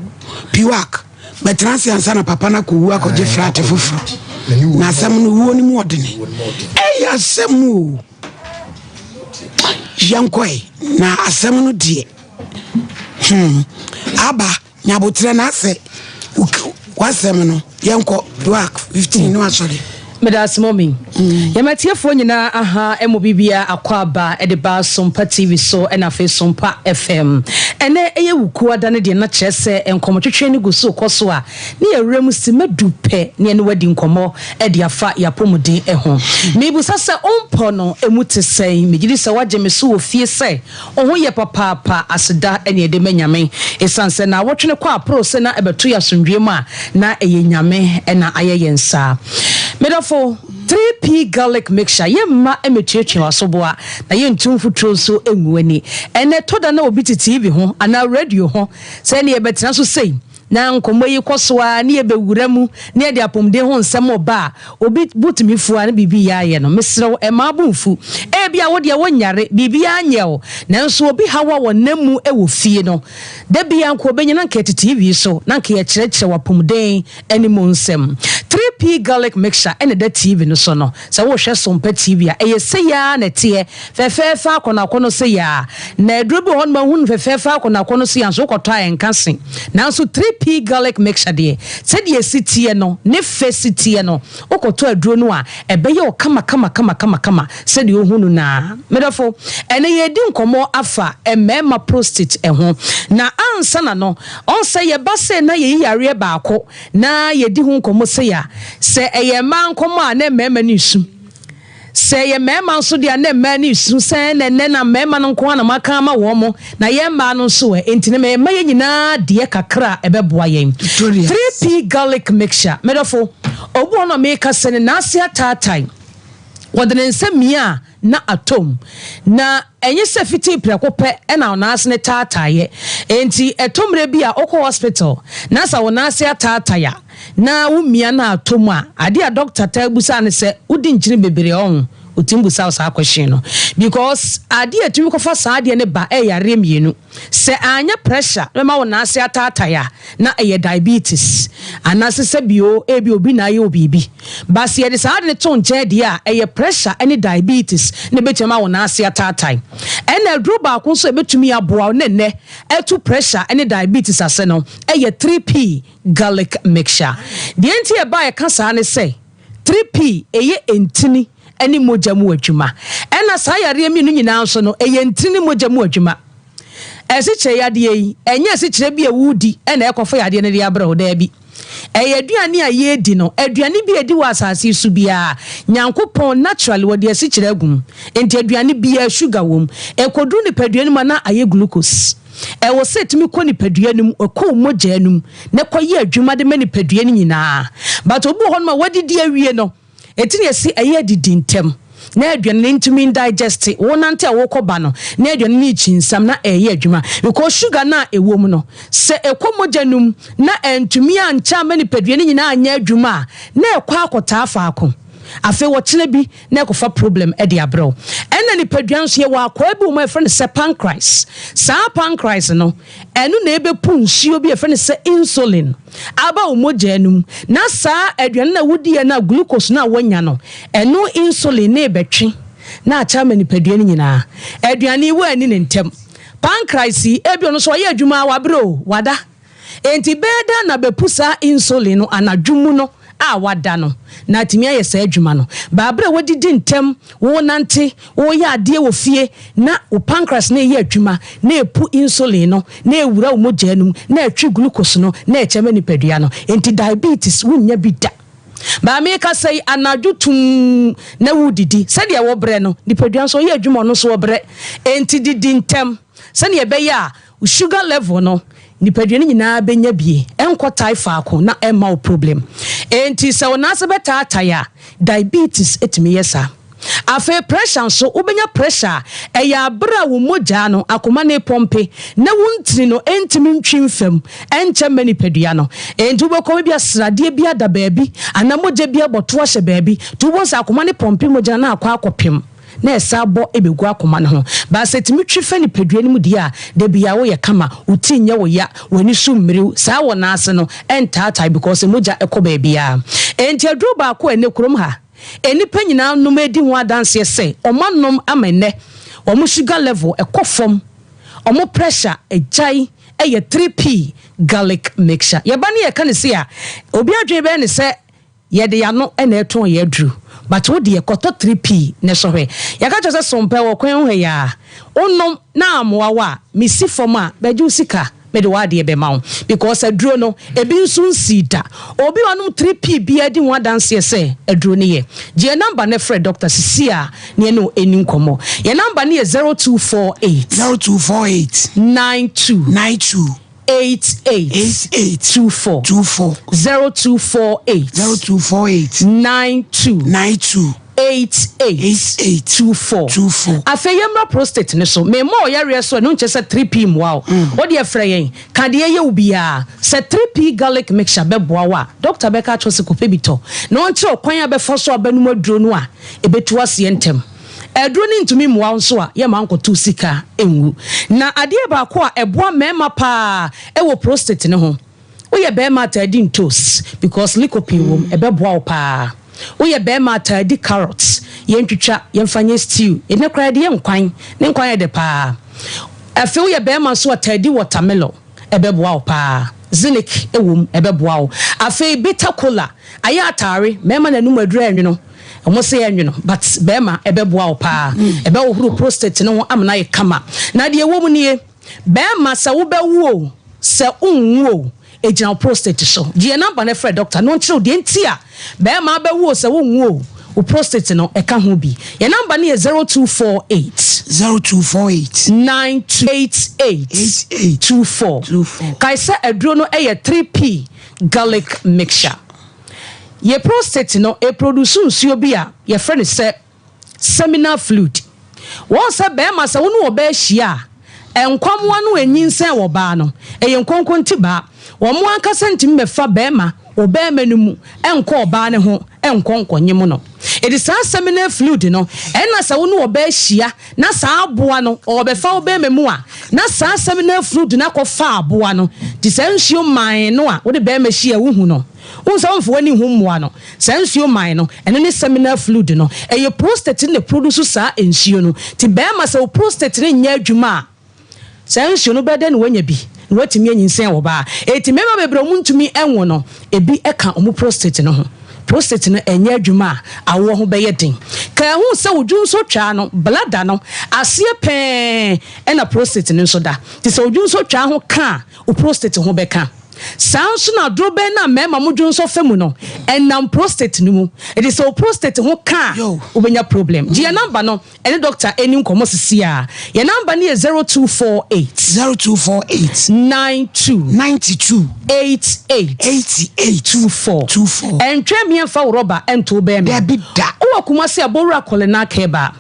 Piwak, bɛtena ase ansa na papa no akɔwu akɔgye flat foforɔ. Na asɛm no wuo no mu ɔdene. Ɛyɛ asɛm o. Yɛnkɔe na asɛm no deɛ. Hmm. Aba. Nya aboterɛ na asɛ w'asɛm no yɛnkɔ Yoak 15 ne wasɔre. Meda ase mɔmi. Yɛma atiefoɔ nyinaa aha ɛmɔ bibia akɔ aba ɛde ba Sompa TV so ɛna afei Sompa FM. Ɛnɛ ɛyɛ wukuo ada no deɛ na kyerɛ sɛ nkɔmɔ twetwe no gu so kɔ so a ne yɛwerɛ mu sima du pɛ ne ɛne wadi nkɔmɔ ɛde afa yɛapɔmuden ɛho. Mebusa sɛ ompɔ no ɛmu te sɛn? Megyedi sɛ wagye me so wɔ fie sɛ Wo ho yɛ papaapa, aseda ne yɛde ma Nyame. Esiane sɛ naawɔtwe no kɔ aporo sɛ na ɛbɛto yɛ asomdwoeɛ mu a, na ɛyɛ Nyame na ayɛ yɛn saa. Me dɔfo, 3P Garlic Mixture, yɛmma mmɛtuatua w'asoboa, na yɛntu mfuturo nso ngu w'ani. Ɛnnɛ, ɛtɔ da na obi te TV ho anaa radio ho sɛ ɛne yɛbɛtena so sei, Na nkɔmmɔ yi kɔ so ara ne yɛbɛwura mu ne yɛde apɔmuden ho nsɛm reba a, obi bo tumi fu ara na biribi reyɛ ayɛ no. Mesrɛ wo, mma wo bo mfu. Ebia wo deɛ wonyare, biribiara nyɛ wo, nanso obi haw a wɔnam mu wɔ fie no, da biara nka obenya na nka yɛte TV so na nka yɛkyerɛkyerɛ wo apɔmuden ne mu nsɛm. 3P Garlic Mixture na ɛda TV no so no. Sɛ worehwɛ Sompa TV a, ɛyɛ sei ara na ɛteɛ, fɛfɛɛfɛ akɔnnɔakɔnnɔ sei ara. Na aduro bi wɔ hɔ nom a wohu no fɛfɛɛfɛ akɔnnɔakɔnnɔ sei ara nso wokɔtɔ a ɛnka se. Nanso 3P Garlic Mixture deɛ, sɛdeɛ ɛsi teɛ no, ne fɛ si teɛ no, Wokɔtɔ aduro no a, ɛbɛyɛ wo kama kama kama kama kama sɛdeɛ wohu no no ara. Me dɔfo, ɛnnɛ yɛredi nkɔmmɔ afa mmarima prostate ho. Na ansa na no, ɔn sɛ yɛba sei na yɛyi yareɛ baako na yɛdi ho nkɔmmɔ sei a, sɛ ɛyɛ mmaa nkɔmmɔ a na mmarima no resu. Sɛ ɛyɛ mmarima nso deɛ a, na mmaa no resu sɛ ɛna ɛnnɛ na mmarima no nko ara na moaka ama wɔn, na yɛn mmaa no nso ɛ? Enti no mema yɛn nyinaa deɛ kakra a ɛbɛboa yɛn. 3P Garlic Mixture. Me dɔfo, obi wɔ hɔ no a meka sɛ ne nan ase ataatae. Wɔde ne nsa mia a, na atɔ mu. Na ɛnyɛ sɛ fiti prɛko pɛ na wo nan ase no taataeɛ. Enti ɛtɔ mmerɛ bi a wokɔ hospital na sɛ wo nan ase ataatae a, na wo mia no atɔ mu a, adeɛ a doctor taa busa ne sɛ wodi nkyene bebree ɔho? Ɔtumi busa wo saa question no because adeɛ a ɛtumi kɔfa saa adeɛ no ba ɛyɛ yareɛ mmienu. Sɛ anyɛ pressure na ɛma wo nan ase ataatae a, na ɛyɛ diabetes anaasɛ sɛbio ebi obi na ayɛ wo biribi. But sɛ yɛde saa ade no to nkyɛn deɛ a, ɛyɛ pressure ne diabetes na ɛbɛtumi ama wo nan ase ataatae. Ɛna aduro baako nso a ɛbɛtumi aboa wo na ɛnnɛ atu pressure ne diabetes ase no yɛ 3P garlic mixture. Deɛ nti a ɛba a yɛka saa ne sɛ, 3P, ɛyɛ ntini ne mogya mu adwuma. Ɛna saa yareɛ mmienu nyinaa nso no, ɛyɛ ntini ne mogya mu adwuma. Asikyire yadeɛ yi, ɛnyɛ asikyire bi a woredi na ɛkɔfa yadeɛ no de abrɛ wo, daabi. Ɛyɛ aduane a yɛredi no, aduane bi a ɛdi wɔ asase yi so biara, Nyankopɔn naturally wɔde asikyire agu mu. Nti aduane biara sugar wɔ mu. Ɛkɔduru nipadua no mu a na ayɛ glucose. Ɛwɔ sɛ ɛtumi kɔ nipadua no mu, ɛkɔ wo mogya no mu na ɛkɔyɛ adwuma de ma nipadua no nyinaa. But obi wɔ hɔnom a wadidi awie no, ɛti na yɛse ɛyɛ adidi ntɛm na aduane no ntumi ndigest. Wonante a wokɔ ba no na aduane no rekyinsiam na ɛreyɛ adwuma because sugar no a ɛwɔ mu no, sɛ ɛkɔ mogya no mu na ɛntumi ankyɛ amma nipadua no nyinaa anyɛ adwuma a, na ɛkɔ akɔtaa faako. Afei ɔkyena bi na ɛkɔfa problem de abrɛ wo. Ɛna nipadua nso yɛwɔ akwaa bi wɔ mu a yɛfrɛ no sɛ pancreas. Saa pancreas no, ɛno na ɛbɛpu nsuo bi a yɛfrɛ no sɛ insulin aba wo mogya no mu. Na saa aduane no a wodiiɛ no a glucose no a woanya no, ɛno insulin no rebɛtwe na akyɛ ama nipadua no nyinaa. Aduane yi woanni no ntɛm. Pancreas yi, ebi ɔno nso ɔyɛ adwuma a wabrɛ o, wada. Enti bɛyɛ dɛn na bɛpu saa insulin no anadwo mu no a wada no na atumi ayɛ saa adwuma no? Ba bere a woadidi ntɛm, worenante, woreyɛ adeɛ wɔ fie na wo pancreas no reyɛ adwuma na ɛpu insulin no na ɛwura wo mogya no mu na ɛtwe glucose no na ɛkyɛ ma nipadua no. Enti diabetes wonnya bi da. Maame rekasa yi, anadwo tumm na woredidi. Sɛdeɛ wobrɛ no, nipadua nso ɔyɛ adwuma ɔno nso ɔbrɛ. Enti didi ntɛm sɛdeɛ ɛbɛyɛ a Wo sugar level no nipadua no nyinaa bɛnya bi, ɛnkɔ tae faako na ɛmma wo problem. Enti sɛ wo nan ase bɛtaatae a, diabetes tumi yɛ saa. Afei pressure nso, wobɛnya pressure a, ɛyɛ aberɛ a wo mogyaa no, akoma no repɔmpe na wo ntini no ntumi ntwi mfa mu nkyɛ mma nipadua no. Enti wobɛkɔ ebia sradeɛ bi ada baabi anaa mogya bi abɔto ahyɛ baabi, nti wobɛhu sɛ akoma no pɔmpe mogya no na akɔ akɔpem. na ɛsan bɔ bɛgu akoma no ho. But sɛ ɛtumi twe fa nipadua no mu deɛ a, da biara woyɛ kama, wo ti nyɛ wo ya, w'ani so mmiriw, saa wɔ nan ase no ɛntaatae because mogya kɔ baabiara. Enti aduro baako a ɛnnɛ kurom ha nnipa nyinaa nom redi ho adanseɛ sɛ wɔanom ama ɛnnɛ wɔn sugar level kɔ fam, wɔn pressure agyae yɛ 3P garlic mixture. Yɛba ne yɛka no sei a, obi adwene bɛyɛ no sɛ Yɛde y'ano na ɛtɔn yɛ aduru but wo deɛ kɔtɔ 3P ne sɔ hwɛ. Yɛka kyerɛ wo sɛ sompɛ wɔ kwan ho ha yi ara. Wo nom na ammoa wo a, me si fam a bɛgye wo sika mede w'adeɛ bɛma wo because aduro no ebi nso nsii da. Obi a ɔnom 3P biara di ho adanseɛ sɛ aduro no yɛ. Gye yɛn number no frɛ doctor sisi a na yɛne wo ɛni nkɔmmɔ. Yɛn number no yɛ 0248. 0248. 92. 92. 88. 88. 24. 24. 0248. 0248. 92. 92. 88. 88. 24. 24. Afei yɛmmra prostate no so. Memmɔ ɔyareɛ so, ɛno nkyerɛ sɛ 3P mmoa wo. Wo deɛ frɛ yɛn, ka deɛ ɛyɛ wo biara. Sɛ 3P garlic mixture bɛboa wo a, dɔkta bɛka akyerɛ wo sɛ kɔpɛ bi tɔ na ɔnkyerɛ wo kwan a bɛfa so a wobɛnom aduro no a ɛbɛtu aseɛ ntɛm. Aduro no ntumi mmoa wo nso a, yɛmma nkɔto sika ngu. Na adeɛ baako a ɛboa mmarima paa wɔ prostate no ho, woyɛ barima a taa di ntoos because lycopene wɔ mu, ɛbɛboa wo paa. Woyɛ barima a taa di carrots, yɛntwitwa, yɛmfa nyɛ stew, ɛnnɛ koraa yɛde yɛ nkwan, ne nkwan yɛ dɛ paa. Afei woyɛ barima nso a taa di watermelon. Ɛbɛboa wo paa. Zinc wɔ mu, ɛbɛboa wo. Afei bitter kola, ayɛ ataare, mmarima na anum aduru ɛnwono. Wɔn se ɛnwono, but barima ɛbɛboa wo paa. Ɛbɛhohoro prostate no ho ama no ayɛ kama. Na deɛ ɛwɔ mu nie, barima sɛ wobɛwo o, sɛ wonwo o, ɛgyina wo prostate so. Gye yɛn number no frɛ doctor na ɔnkyerɛ wo deɛ nti a Bɛɛma bɛwo o sɛ wo nwo o, wo prostate no ɛka ho bi. Yɛn number no yɛ 0248. 0248. 92 88. 88. 24. 24. Kae sɛ aduro no yɛ 3P garlic mixture. Yɛ prostate no ɛproduce nsuo bi a yɛfrɛ no sɛ seminal fluid. Wɔn sɛ bɛɛma sɛ wo ne ɔbaa hyia a, nkwamoa no ɛnyinsɛn wɔ baa no, ɛyɛ nkonkontibaa. Wɔn ankasa ntumi mɛfa bɛɛma wɔ bɛɛma no mu nkɔ ɔbaa no ho nkɔ nkɔnyem no. Enti saa seminal fluid no, ɛna sɛ wo ne ɔbaa hyia na saa aboa no ɔɔbɛfa wo bɛɛma mu a, na saa seminal fluid no akɔfa aboa no. Nti saa nsuo man no a wode bɛɛma hyia a wohu no, Wohu sɛ womfa w'ani nhu mmoa no. Saa nsuo man no, ɛno ne seminal fluid no. Ɛyɛ prostate no na ɛproduce saa nsuo no. Nti barima sɛ wo prostate no nyɛ adwuma a, saa nsuo no wobɛyɛ dɛn na woanya bi na woatumi anyinsɛn wɔ baa? Enti mmarima bebree a wɔntumi nwo no, ebi ka wɔn prostate no ho. Prostate no ɛnyɛ adwuma a, awoɔ ho bɛyɛ den. Ka ɛho sɛ wo dwonsɔtwaa no, bladder no, aseɛ pɛɛ na prostate no nso da. Nti sɛ wo dwonsɔtwaa ho ka a, wo prostate ho bɛka. Saa ara nso na dorobɛn no a mmarima mo dwonsɔ fa mu no, ɛnam prostate no mu. Enti sɛ wo prostate ho ka a, wobɛnya problem. Gye yɛn number no ɛne doctor ɛni nkɔmmɔ sisi ara. Yɛn number no yɛ 0248. 0248. 92. 92. 88. 88. 24. 24. Ɛntwɛn me ɛmfa wo rɔba ɛnto wo bɛɛma. Dabi da. Wowɔ Kumasi a, Bowura Kɔlenak Herbal,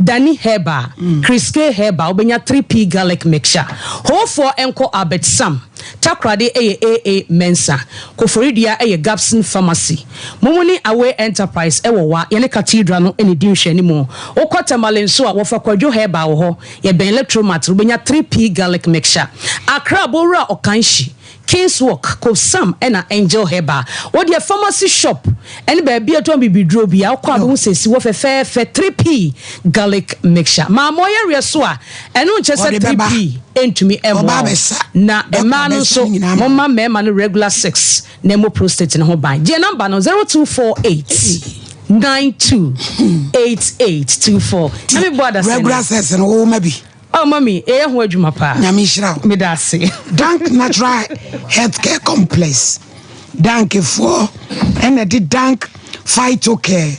Dani Herbal, Chris K Herbal, wobɛnya 3P Garlic Mixture. Hoofoɔ nkɔ Albert Sam. Takoradi yɛ AA Mensah. Koforidua yɛ Gabson Pharmacy. Mumuni Away Enterprise wɔ Wa, yɛne Cathedral no na ɛdi nhwɛanimu. Wokɔ Tamale nso a, wɔfa Kwadwo Herbal wɔ hɔ. Yɛbɛn Electromat, wobɛnya 3P Garlic Mixture. Accra, Bowura Okanshi, Kings Walk, Kobsam ɛna Angel Herbal. Wo deɛ pharmacy shop ɛne baabi a ɛtɔn bibiduro biara, wokɔ a wobɛhu sɛ ɛsi hɔ fɛfɛɛfɛ, 3P Garlic Mixture. Maame ɔyareɛ so a, Ɛno nkyerɛ sɛ Ɔde bɛba. 3P ntumi Ɔba mmoa wo. abɛsa. Na Dɔkta mmaa no bɛsa nso, ne nyinaa ama momma mmarima no regular sex na ɛmmɔ prostate no ho ban. Gye number no, 0248 92 88 24. Na me bɔ adasɛn. Regular sex no, wo ma bi. Oh, mami, ɛyɛ ho adwuma paa. Nyame nhyira wo. Meda ase. Dank Natural Healthcare Complex. Dankfoɔ ɛna ɛde Dank Phytocare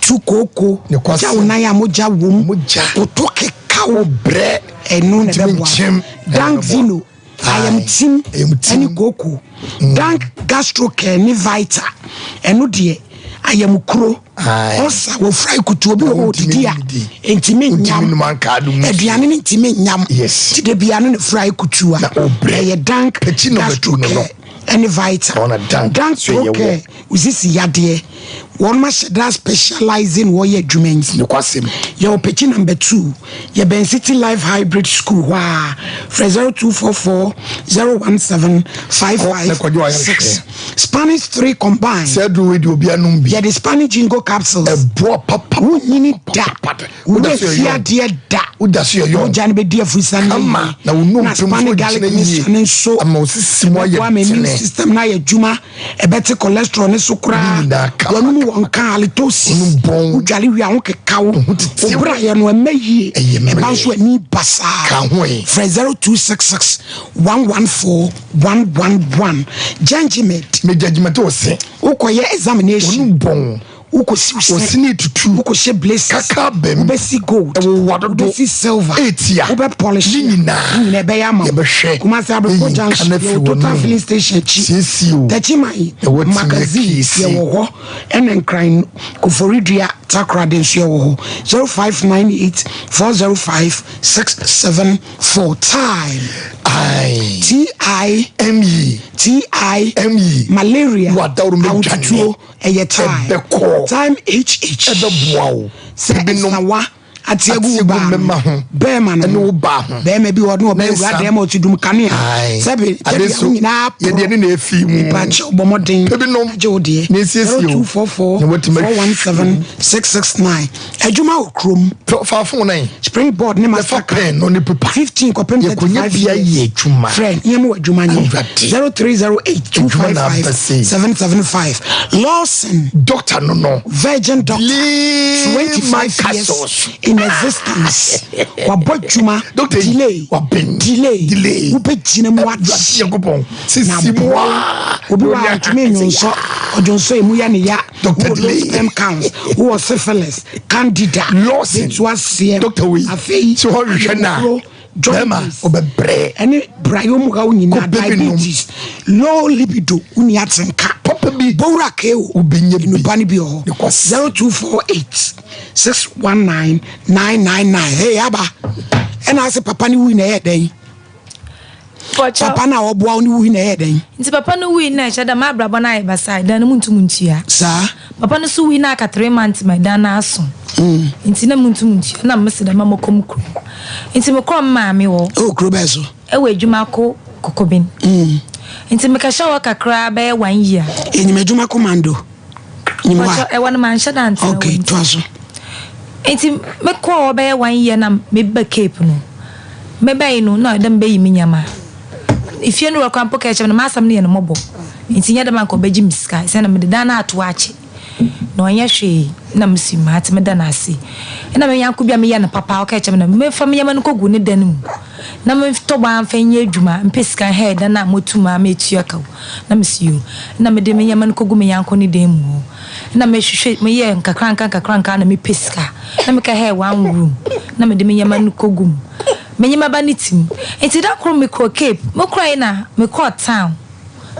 tu kooko gya wo nan a mogya wom woto keka wo brɛ ɛno na ɛbɛboa Dank Vino ayamtim ɛne kooko mm. Dank Gastrocare ne Vita ɛno deɛ ayamkuro ɔsa wɔfura kutuo bi wɔ hɔ odidi a ntumi nyam aduane no ntumi nyam ti de bia no na fura kutuo a ɛyɛ Dank Gastrocare ɛne vital dank procare osisi yadeɛ wɔn ahyɛ da specializing wɔyɛ adwuma nti yɛwɔ pɛkyi number two yɛbɛn city life hybrid school hɔ a frɛ 0244 017 556 spanish three combined sɛ aduru wei deɛ obi anom bi yɛde spanish jingo capsules ɛboa papa wonyini da Woda so yɛ Wobɛfi adeɛ da. Woda so yɛ yɔn. Mogya no bɛdi afurisa no Kama na wo nnompe Na mu spanic garlic gyina yie. mixture no nso Ama wo sisi mu ayɛ ɛbɛboa ma immune tene. system no ayɛ adwuma. Ɛbɛte cholesterol no so koraa. Ne nyinaa kama. Wɔnom wɔn ka halitosis. Wɔnom bɔn. Wodware wie a ho keka wo. Wo ho tete wo. Wo brayɛ no ɛmɛ yie. Ɛyɛ mmerɛ. Ɛba nso ani basaa. Ka ho ɛ. Frɛ 0266 114 111. Gengimid. Me judgment wo se. Wokɔyɛ examination. Wɔnom bɔn. Wokɔsi wo se. Osini tutu. Wokɔhyɛ braces. Kaka bɛm. Wobɛsi gold. Ɛwowa dodo. Wobɛsi silver. Etia. Wobɛ polish. Ne nyinaa. Ne nyinaa ɛbɛyɛ ama wo. Yɛbɛhwɛ. Kumasi Abrepɔ Eyi junction. nka no afiri Yɛwɔ wɔn Total mu. filling station akyi. Siesie o. Takyiman Ɛwɔ tumi magazine akiesi. yɛwɔ hɔ. Ɛna Nkran Koforidua Takoradi nso yɛwɔ hɔ. 0598 405 674 Time. I. T I. M E. T I. M E. Malaria. Wadawuro mɛdwane. Ahotutuo. Ɛyɛ time. Ɛbɛkɔ. Time HH. Ɛbɛboa wo. Sɛ ɛsawa. Ate agu wo baa mmarima ho. Bɛrima no Ɛne wo baa ho. Bɛrima bi wɔ ne ɔbɛ wura dɛm a ɔte dum kanea. Sɛbi Ade sɛbi so, awo nyinaa yɛde ɛne na efi mu. Nipa kyɛw bɔ mmɔden. Ebi nom. Agye wo deɛ. Na esiesie o. 0244 Na watumi 417 669. Adwuma wɔ kurom. Fa phone na yi. Springboard ne Yɛfa Mastercard. pen no ne paper. 15 kɔpem Yɛkɔnya 35 bi ayɛ years. adwuma. Frɛ nneɛma wɔ adwuma nyɛ. Awurade. 0308 Adwuma na 255 aba sei. 775. Lawson. Doctor no no. Virgin doctor. 25 years capsules. in existence. Wabɔ adwuma. Doctor yi, Delay. waben. Delay. Delay. Wobɛgyina mu Awurade akye. Nyankopɔn. Na Sisi mu boa a. obi wɔ a ɔtumi nnwonsɔ ɔdwonsɔ emu yɛ ne ya Dr. wowɔ low Delay. sperm count wowɔ syphilis candida Lawson. betu aseɛ Doctor wei. afei Sɛ ɔhwehwɛ no a, ayɛmokuro, bɛrima, jaundice, ɔbɛbrɛ. ɛne brayɛ mu haw nyinaa Kɔ baby nom. diabetes low libido wonni atenka Papa bi. bowura keo Wobɛnya bi. nnuba no bi wɔ hɔ Ne kɔs. 0248 619 999 hey aba ɛna ase papa ne wui na ɛyɛ dɛn papa no a ɔboa wo ne wui na ɛyɛ dɛn Nti papa no wui na ɛkyɛ dɛ m'abrabɔ no ayɛ basaa dan no muntum ntua. Saa. Papa no so wui na aka three months ma dan no aso. Nti na muntum ntua na mese dɛ ma mɔkɔ mu kurom. Nti mekɔɔ me maame hɔ. Ɛwɔ kuro bɛɛ so? Ɛwɔ Adwumako Kokoben. Nti mekɛhyɛ hɔ kakra bɛyɛ one year. Enyim Adwuma Commando. Nyim hɔ a? Mpakyɛ ɛwɔ no manhyɛ da antena hɔ Okay, nti. toa so. Nti mekɔɔ hɔ bɛyɛ one year na meba Cape no. Mebae no na ɔyɛ dɛ mebeyi me nneɛma. Efie no wura koraa mpo kaa kyerɛ me dɛ m'asɛm no yɛ no mmɔbɔ ntsi nnyɛ dɛm a anka ɔbɛgye me sika osiandɛ mede dan no ato akyɛ na ɔnnyɛ hwee. Nna mese matse meda no ase. Nna me nyɛnko bi a meyɛ no papa ɔkaa kyerɛ me dɛ memfa me ndzɛmba no nkogu ne dan mu na mentɔ bɔ ara mfa nyɛ edwuma mpɛ sika nhɛɛ dan a motum ara metua kaw. Na mese yoo. Nna mede me ndzɛmba no kogu me nyɛnko ne dan mu hɔ. Nna mehwehwɛ meyɛɛ nkakrankra nkakrankra na mepɛ sika na mekɛhɛɛ one room na mede me ndzɛmba no kogu mu. Menye m'aba no tsim. Ntsi da kor mokɔr Cape, mokɔree na mokɔr town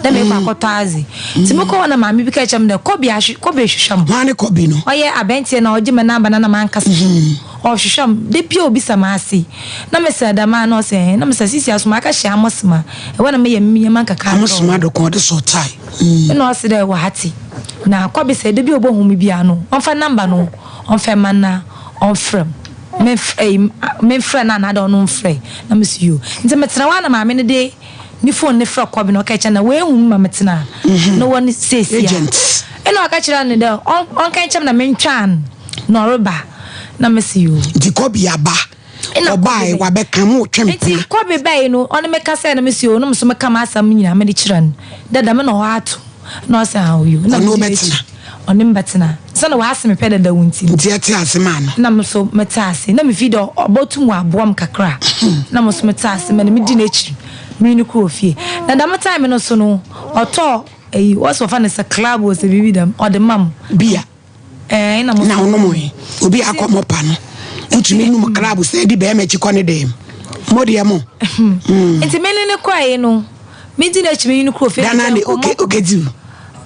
dɛ morokɔ akɔtɔ adze. Ntsi mokɔr hɔ na maame bi kaa kyerɛɛ me dɛ, Kɔ bi ahwe kɔ bi ehwehwɛ me. Hwan ne kɔ bi no? Ɔyɛ aberantsɛ na ɔgye me number na na mankasa. Ɔhwehwɛ me. Da biara obisa me ase. Na mese dɛm a na ɔse ɛɛn. Na mese sisi aso makɛhyɛ Amosema, ɛhɔ na meyɛ me ndzɛmba nkakrankra wɔ. Amosema do kɔn ɔde sɔ tae. Nna ɔse dɛ ɔatse. Na kɔ bi sɛ da bi a obohu me biara no, ɔmfa number no ɔmfa mma no na ɔmfrɛ me. Memfrɛ no anaadɛ ɔno mfrɛ? Na mese yoo. Ntsi metsena hɔ a na maame no de ne phone no frɛ Kɔbe na ɔka kyerɛ no dɛ oehu me ma metsena no hɔ no siesie a. Nna ɔka kyerɛ no dɛ ɔnka nkyerɛ me na mentwean no na ɔreba. Na mese yoo. Ntsi Kɔbe aba, ɔbae ɔabɛka mo twe mpena. Ntsi Kɔbe bae no ɔne me kasae na mese yoo na mo so meka m'asɛm nyina mede kyerɛ no dɛ dɛm na ɔato. Na ɔse ah yoo. Nna Ɔne wo medzi bɛtsena? n'ekyir. Ɔne me bɛtsena. Sɛ na ɔase me pɛ dadaw ntsi no. Ntsi etse ase maa no? Nna mo so metse ase. Nna mifii dɛ ɔbɔtum ɔaboa me kakra. Nna mo so metse ase ma no midzi n'ekyir menye no kɔɔ fie. Na dɛm time no so no, ɔtɔɔ eyi, wɔse wɔfrɛ no sɛ club o sɛ biribi dɛm, ɔde maa me. Beer? Ɛɛ, nna mo so. Na wonomee? Obi a akɔ mɔpa no, wotumi nom club sɛ di bɛrima akyi kɔ ne dɛm. Mo deɛ mo. Ntsi me ne no kɔe no, midzi n'ekyir menye no kɔɔ fie. Dana ne oke okedzi o.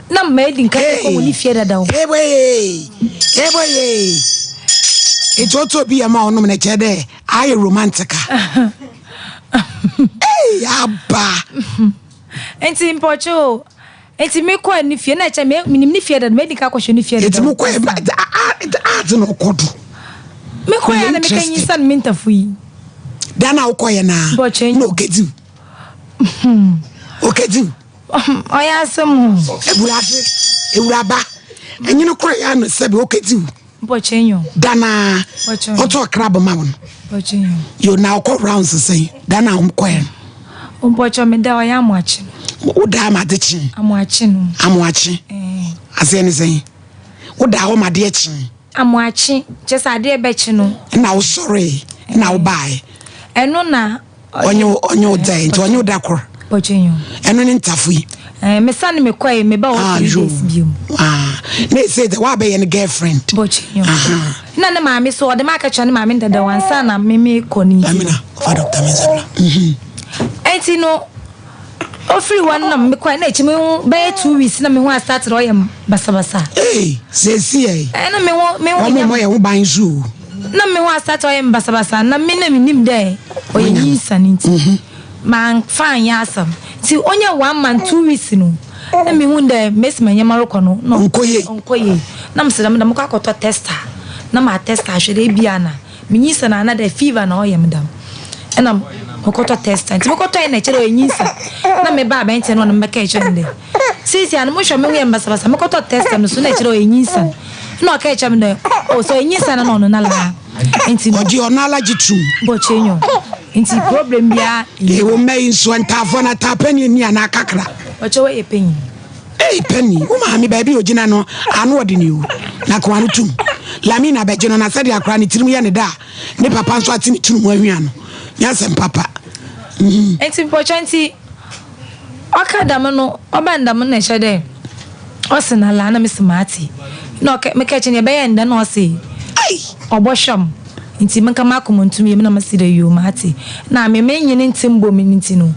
Na madi nka kɔ wɔ ne fie dada o. Hey boy hey, hey boy hey. Nti otu obi yɛ ma ɔnom na kyerɛ dɛ ayɛ romantic a. Hey aba. Nti mpɔkye o. Nti me kɔ ne fie na kyerɛ me menim ne fie dada madi nka akɔhwɛ ne fie dada. Nti mo kɔ ɛ art na ɔkɔ do. Me kɔ yɛ na meka nyinsa no me ntafo yi. Dana wokɔ yɛ na na okedzi o. Okedzi o. Ɔyɛ asɛm o. Ewurade, ewuraba, enye no kor yɛ ano sɛbi okedzi wo. Mpɔkyɛ Dana ɔtɔ crab ma wo no. Mpɔkyɛ Yo na ɔkɔ rounds sɛn dana ɔkɔɛ no. Mpɔkyɛ me da ɔyɛ amoakye no. Wo da ama ade kye. Amoakye no. Amoakye. Aseɛ ne sɛn? Wo da hɔ ma adeɛ kye. Amoakye kyɛ sɛ adeɛ bɛkye no. Na wo sɔre na wo bae. Ɛno na Ɔnye wo ɔnye wo dae nti ɔnye wo da kor. Ɛno ne ntafo yi. Eh, me sane me kɔe me ba wɔ ah, three days bio. Ah, na ese de wa bɛyɛ ne girlfriend. Na ne maame so ɔde ma akakyerɛ ne maame dada wansa na me me kɔ ne nti. Amina, fa doctor me nsabla. Mhm. Enti no ofiri hɔ no na me kɔe na akyi me ho bɛyɛ 2 weeks na me ho asate ɔyɛ basabasa. Ee, sɛsi ɛ. Ɛna me ho me ho. Wɔn mo yɛ ho ban so. Na me ho asate ɔyɛ me basabasa na me na menim dɛ ɔyɛ nyinsane ntsi mannfa annyɛ asɛm. Ntsi ɔnnyɛ one month, 2 weeks no na mehun dɛ mesi ma ndzɛmba rokɔ no na ɔnnkɔ yie. Na mese dɛm da mokɔ akɔtɔ tester na ma test ahwɛ dɛ ebia na Menyinsɛn a na dɛ fever na ɔyɛ me dɛm. Nna mokɔtɔ tester ntsi mokɔtɔe na kyerɛ dɛ ɔyɛ nyinsɛn. Nna mebaa abɛntsɛn no na mebɛkaa kyerɛ no dɛ sesei no mohwɛ moho yɛ me basabasa mokɔtɔ tester no so na kyerɛ dɛ ɔyɛ nyinsɛn. Nna ɔkaa kyerɛ me dɛ oh sɛ ɔyɛ nyinsɛn a na ɔno nala ntsi no. Ɔgye ɔno ala gye tum. Bɔkyɛ nyo ntsi problem biara nnyi hɔ. Wo mma yi nso ntaafoɔ no ataa panin ni anaa kakra? Bɔkyɛ wɔyɛ panyin. Ei Penny, wo maame baabi a ogyina no ano ɔde ne o, na koa no tum. Lamina bɛgye no na sɛdeɛ akora ne tirim yɛ ne dɛ a ne papa nso ate ne tiri mu ahwia no, nyɛ asɛm papa. Mhm. Ntsi mpɔkyɛ ntsi ɔka dɛm no ɔba no dɛm no na ɛkyerɛ dɛ ɔse na la na mese matse na ɔka meka kyerɛ no yɛbɛyɛ no dɛn na ɔse ɔbɔhwɛ m ntsi menka m'akoma ntum yɛ mu na mese dɛ yoo matse na me menye no nntse mbɔ mu ntsi no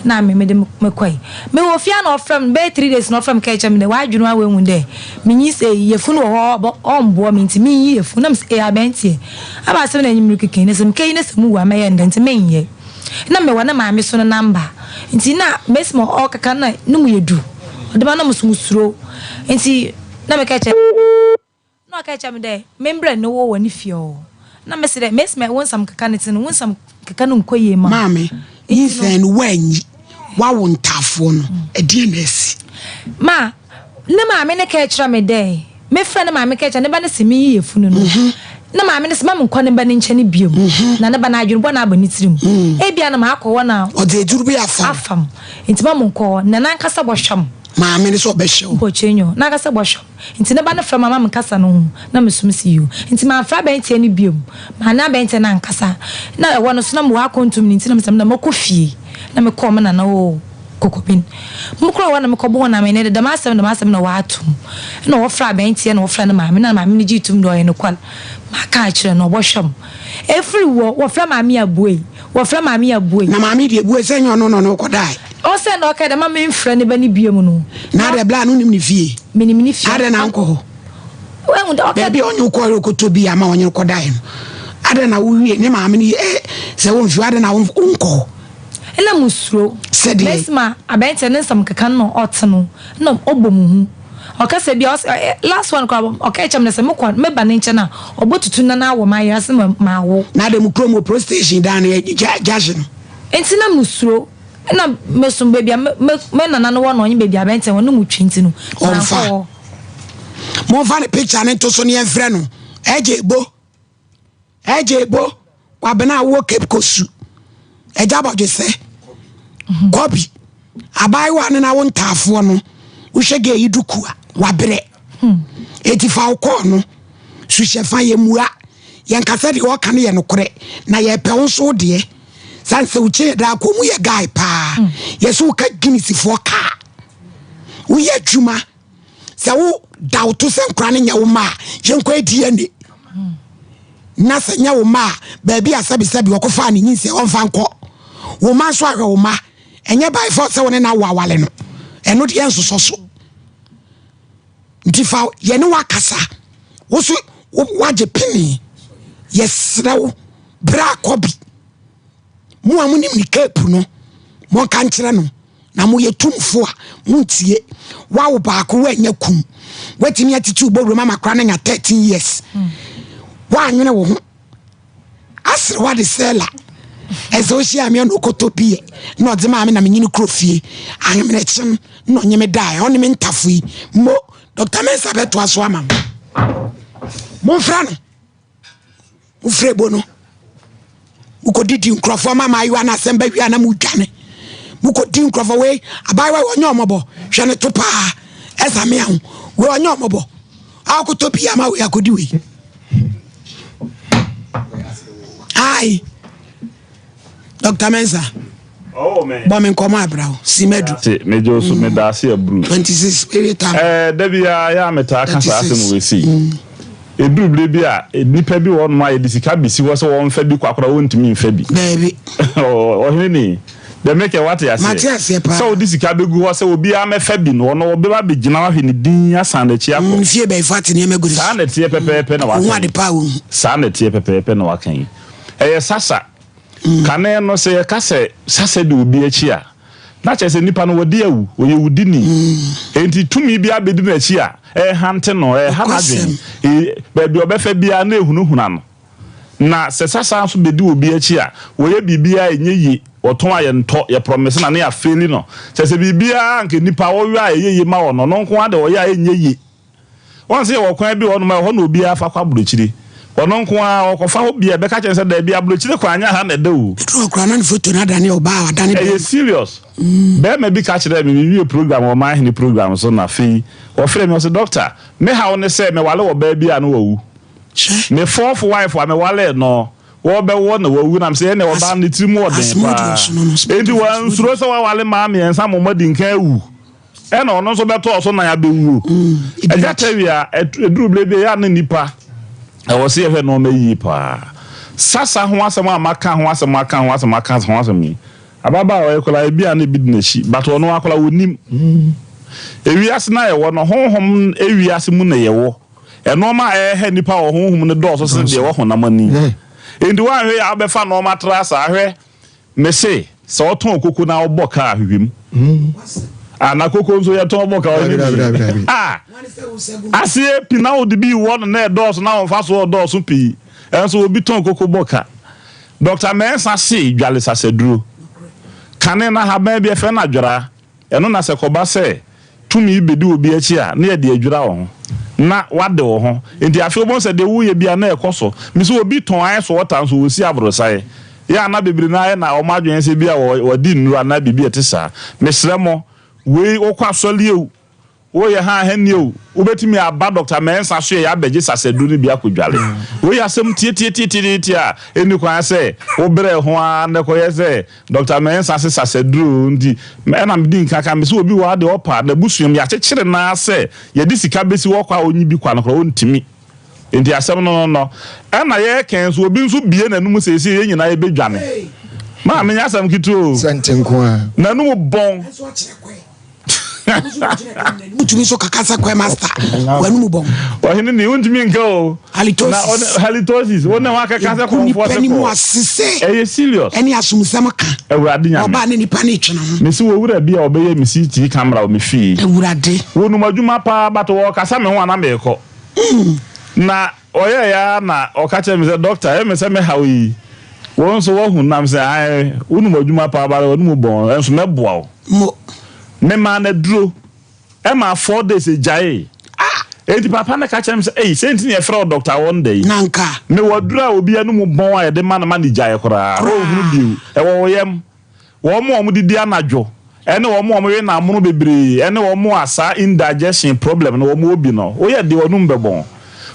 na me mede mekɔe. Mewɔ fie a na ɔfrɛ me, bɛyɛ three days na ɔfrɛ me kɛɛ kyerɛ me dɛ ɔadwen ho a oehu dɛ minnyi sɛ yafun wɔ hɔ a ɔmmboa me ntsi minnyi yafun. Na mese ee aberantsɛ, aba asɛm na enye me rekeka yi, na sɛ mekeyi na sɛ muwu a mɛyɛ no dɛn ntsi mennyɛ. Nna mewɔ ne maame so no number ntsi nna mesi ma ɔrekeka no nna no mu yɛ dur, ɔde ma na mo so musuro ntsi na mekɛɛ kyerɛ. Nna ɔkaa kyerɛɛ me dɛ membrɛ no wɔ hɔn fie hɔ. Nna mese dɛ, Mesi ma wo nsɛm keka no tse no, wo nsɛm keka no nnkɔ yie mma wo. Maame, nyinsɛn no woanyi, woawo ntaafoɔ no, ɛdeɛn na asi? Ma, ne maame no kaa kyerɛɛ me dɛ, mefrɛɛ ne maame kaa kyerɛɛ ne ba no se menyi yafunu no. Na maame no se mma mennkɔ ne ba no nkyɛn bio, na ne ba no adwen bɔn aba ne tsirmu. Ebia na makɔ hɔ na. Ɔdze edur bi afa wo. Afa m', ntsi mma monnkɔ hɔ, na nankasa bɔhwɛ m'. Maame no se ɔbɛhwɛ wo. Mpɔkyɛ nyo, nankasa bɔhwɛ m'. Ntsi ne ba no frɛ me ama menkasa no ho na mesom se yiw. Ntsi mannfrɛ aberantsɛ no bio. Manne aberantsɛ no annkasa. Nna hɔ no so na mowɔ akwantu mu no ntsi na mese na mɔkɔ fie. Na mekɔɔ me nana hɔ wɔ Kokoben. Mokɔr hɔ na mekɔbɔɔ hɔn amanneɛ dɛ dɛm asɛm dɛm asɛm na wɔato mu. Nna wɔfrɛ aberantsɛ na wɔfrɛ ne maame na maame no gyee to mu dɛ ɔyɛ nokwar. Makã akyerɛ no, ɔbɔhwɛ m'. Efir hɔ, wɔfrɛ maame a buei, wɔfrɛ maame a buei. Na maame deɛ buei sɛ nnyɛ ɔno na ɔne wo kɔdae. Ɔsɛ na ɔkae dɛ mma memmfrɛ ne ba no bio no. Na adɛn, bla no wonim ne fie? Menim ne fie. Adɛn na wonkɔ hɔ? Woahu dɛ ɔka. Baabi a ɔnye wo kɔe rekɔtɔ bi ama ɔnye no kɔdae no, adɛn na wowie ne maame no ɛ sɛ womfi hɔ, adɛn na wonkɔ hɔ? Nna musuro. Sɛdeɛ. Mesi ma aberanteɛ ne nsɛm keka no na ɔte no, nna ɔbɔ mo hu. Ɔkasa bi a, ɔse last one koraa ɔka kyerɛ me dɛ sɛ mokɔ meba ne nkyɛn a, ɔbɔtutu nan awɔ m'ayerɛ ase ma mawo. Na adɛn mo kurom wɔ police station dan no yɛ gya gya hye no? Ntsi na musuro. Nna mesom beebi a me me me nana no wɔ na ɔnye beebi a aberantsɛ wɔ no mu twe ntsi no, mankɔ Ɔmfa. hɔ. Momfa ne picture no nto so na yɛmfrɛ no. Ɛgye bo. Ɛgye bo. Kwabena a wowɔ Cape Coast su. Ɛgya bɔdwesɛ. Kɔbi. Abaayewa no na wo ntaafoɔ no. Wohwɛ gɛ yi duku a, wabrɛ. Eti fa wo kɔɔ no. Suhyɛ fa yɛ mua. Yɛnka sɛ deɛ ɔka no yɛ nokorɛ. Na yɛpɛ wo nso wo deɛ. Sane sɛ wo kyɛn daa kɔ mu yɛ guy paa. Yɛsɛ woka Guinness foɔ kaa. Woyɛ adwuma. Sɛ wo da wo to sɛ nkora no nyɛ wo ma a, yɛnkɔ DNA. Na sɛ nyɛ wo ma a, baabi a sɛbisɛbi ɔkɔfaa ne nyinsɛn ɔmfa nkɔ. Wo ma nso ahwɛ wo ma. Ɛnyɛ by force sɛ wo ne no awo awale no. Ɛno deɛ nsosɔ so. Nti fa yɛne wakasa. Wo so wagye pene. Yɛsrɛ wo bra kɔ bi. Mo a monim ne cape no, monka nkyerɛ no. Na moyɛ tumfo a, montie. Woawo baako woanya kum. Woatumi atete wo bɔwuram ama koraa no anya 13 years. Woanwene wo ho. Aserewa de sɛla. Ɛsɛ wohyia me ɛna ɔkɔtɔ bi na ɔdze maa me na menye no kuro fie. Ahemenekye no na ɔnye me dae. Ɔne me ntafo yi. Mo, Dr. Mensah bɛtoa so ama mo. Momfrɛ no. Mofrɛ bo no. Mokɔdidi nkurɔfoɔ ma mmaayewa no asɛm ba wie a na modwane. Mokɔdi nkurɔfoɔ wei abaayewa wei ɔnyɛ ɔmɔbɔ hwɛ ne to paa ɛsa mea ho wei ɔnyɛ ɔmɔbɔ akɔtɔ bi ama wei akɔdi wei. Ai Dr. Mensah. Oh, man. Bɔ me nkɔmɔ abira o simadu. Se megye wo so mm. meda ase aburu. 26 ewie tam. Ɛɛ eh, da biara yɛ a metaa ka saa asɛm wɔ esi. Mm. Eduru bere bi a nnipa bi wɔ hɔnom a yɛde sika besi hɔ sɛ wɔmfa bi kɔ akora wɔntumi mfa bi. Daabi. Ɔhene ni. Dɛ mekɛ wate aseɛ. Mate aseɛ paa. Sɛ wode sika bɛgu hɔ sɛ obiara mɛfa bi no ɔno ɔbɛba abɛgyina hɔ ahwɛ ne din asan n'akyi akɔ. Mm, fie bɛyifo ate nneɛma gu ne so. Saa na ɛteɛ pɛpɛɛpɛ na waka yi. Ohun ade paa ohun. Saa na ɛteɛ pɛpɛɛpɛ na waka yi. Ɛyɛ sasa. Kane no, sɛ yɛka sɛ sasa di obi akyi a, na kyerɛ sɛ nipa no wadi awu, ɔyɛ wudini. Enti tumi bi abɛdi n'akyi a ɛrehante no, ɛreha n'adwene. Baabi a ɔbɛfa biara na ɛhunahuna no. Na sɛ sasa nso bɛdi obi akyi a, wɔyɛ biribiara a ɛnyɛ yie, wɔtɔn a yɛntɔ, yɛ promise no a na yɛafeeli no. Kyerɛ sɛ biribiara a anka nnipa wɔyɔ a ɛyɛ yie ma wɔn no, ɔno nko ara deɛ ɔyɛ a ɛnyɛ yie. Wɔn sɛ yɛwɔ kwan bi wɔ hɔnom a ɛhɔ na obiara fa kɔ aburokyire. Ɔno nko ara ɔkɔfa hɔ bi a ɛbɛka kyerɛ no sɛ daabi aburokyire kwan nyɛ ha na ɛda o. Ɛduru hɔ koraa na ne foto no adane ɔbaa a wadane Ɛyɛ bɛrima. serious. Barima bi ka kyerɛɛ me, mewie program wɔ Ɔmanhene program so na afei ɔfrɛɛ me ɔse doctor, me haw ne sɛ meware ɔbaa bi a na wawu. Me fourth wife a mewaree no, wɔrebɛwo na wawu na mese ɛnneɛ ɔbaa no ne tiri mu ɔden paa. Enti wansuro sɛ waware mmaa mmiɛnsa ma wɔadi nkan awu. Ɛna ɔno nso bɛtɔɔ so nan abɛwuo. Agya Tawia, ɛduru berɛ bi a ɛyɛ a na nnipa ɛwɔ sɛ yɛhwɛ nnoɔma yie paa. Sasa ho asɛm a maka ho asɛm aka ho asɛm aka ho asɛm yi, ababaawa yi koraa ebi a na ebi di n'akyi but ɔno ara koraa ɔnnim. Ewiase no a yɛwɔ no, honhom ewiase mu na yɛwɔ. Nnoɔma a ɛreha nnipa wɔ honhom no dɔɔso sene deɛ ɛwɔ honam ani. Enti woanhwɛ yie a wobɛfa nnoɔma tra saa. Hwɛ! Mese sɛ ɔtɔn koko na ɔbɔ kaa hwehwɛ mu. Ah, na koko nso yɛtɔn bɔ kaa ɔne bi. Ah, aseɛ pi na wode bi wɔ no na ɛdɔɔso na wɔmfa so ɔdɔɔso pii. Ɛnso obi tɔn koko bɔ ka. Dr. Mensah se dwale sasaduro. Kane na haban bi ɛfɛ no adwera. Ɛno na sɛ ɛkɔba sɛ tumi bedi obi akyi a, na yɛde adwira wo ho, na woade wo ho. Enti afei wobɛhu sɛ deɛ woreyɛ biara na ɛkɔ so. Mise obi tɔn ice water nso ɔsi aborosae. Yɛ a na bebree no ara yɛ na wɔn adwene sɛ ebia wɔadi nnuro anaa biribi a ɛte saa. Mesrɛ mo, wei wokɔ asɔre o, Woyɛ ha ahenni o, wobɛtumi aba Dɔkta Mensah so yɛ abɛgye sasaduro no bi akɔdware. Wei yɛ asɛm tiatiatiatiatia a ɛnni kwan sɛ wobrɛ ho ara na ɛkɔyɛ sɛ Dɔkta Mensah se sasaduro nti. Ɛna medi nka ka, mese obi wɔ ha deɛ ɔpa n'abusua mu, yɛakyekyere no ara sɛ yɛde sika bɛsi hɔ kɔ a ɔnyi bi kwa no koraa ɔntumi. Nti asɛm no no no. Ɛna yɛreka nso obi nso bue n'anum seesei yɛn nyinaa yɛbɛdwane. Maame nyɛ asɛm ketewa o. Sɛ nte nko ara. N'anum bɔn. Wotumi nso kaka sɛ kɔɛ master w'anum bɔn. Ɔhene ni wontumi nka o. Halitosis. Halitosis wo ne ho akeka sɛ kɔnfoɔ se kɔ. Asese. Ɛyɛ serious. Ɛne asomsɛm ka. Awurade nyame. Ɔbaa ne nipa ne twene ho. Mesi wɔ wura bi a ɔbɛyɛ me CCTV camera wɔ me fie. Awurade. Wɔnum adwuma paa but wɔkasa me ho a na meekɔ. Na Ɔyɛeɛ ara na ɔka kyerɛɛ me sɛ, Dɔkta, ɛyɛ me sɛ me haw yi, wo nso woahu. Nam sɛ, Ae, wonim w'adwuma paa, but w'anomu bɔn, nso mɛboa wo. Mo. Memaa no aduro, ɛmaa four days ɛgyaee. Ah! Enti papa no ka kyerɛɛ me sɛ, Ei, sɛ nti na yɛfrɛ wo Dɔkta Wonder yi. Na anka. Mewɔ aduro a obi anomu bɔn a yɛde ma no ma no gyae koraa. Koraa. Ɔnhunu bio. Ɛwɔ wo yam. Wɔn a wɔdidi anadwo ne wɔn a wɔwe nam mono bebree ne wɔn a saa indigestion problem no wɔn wɔ bi no, woyɛ deɛ w'anum bɛbɔn.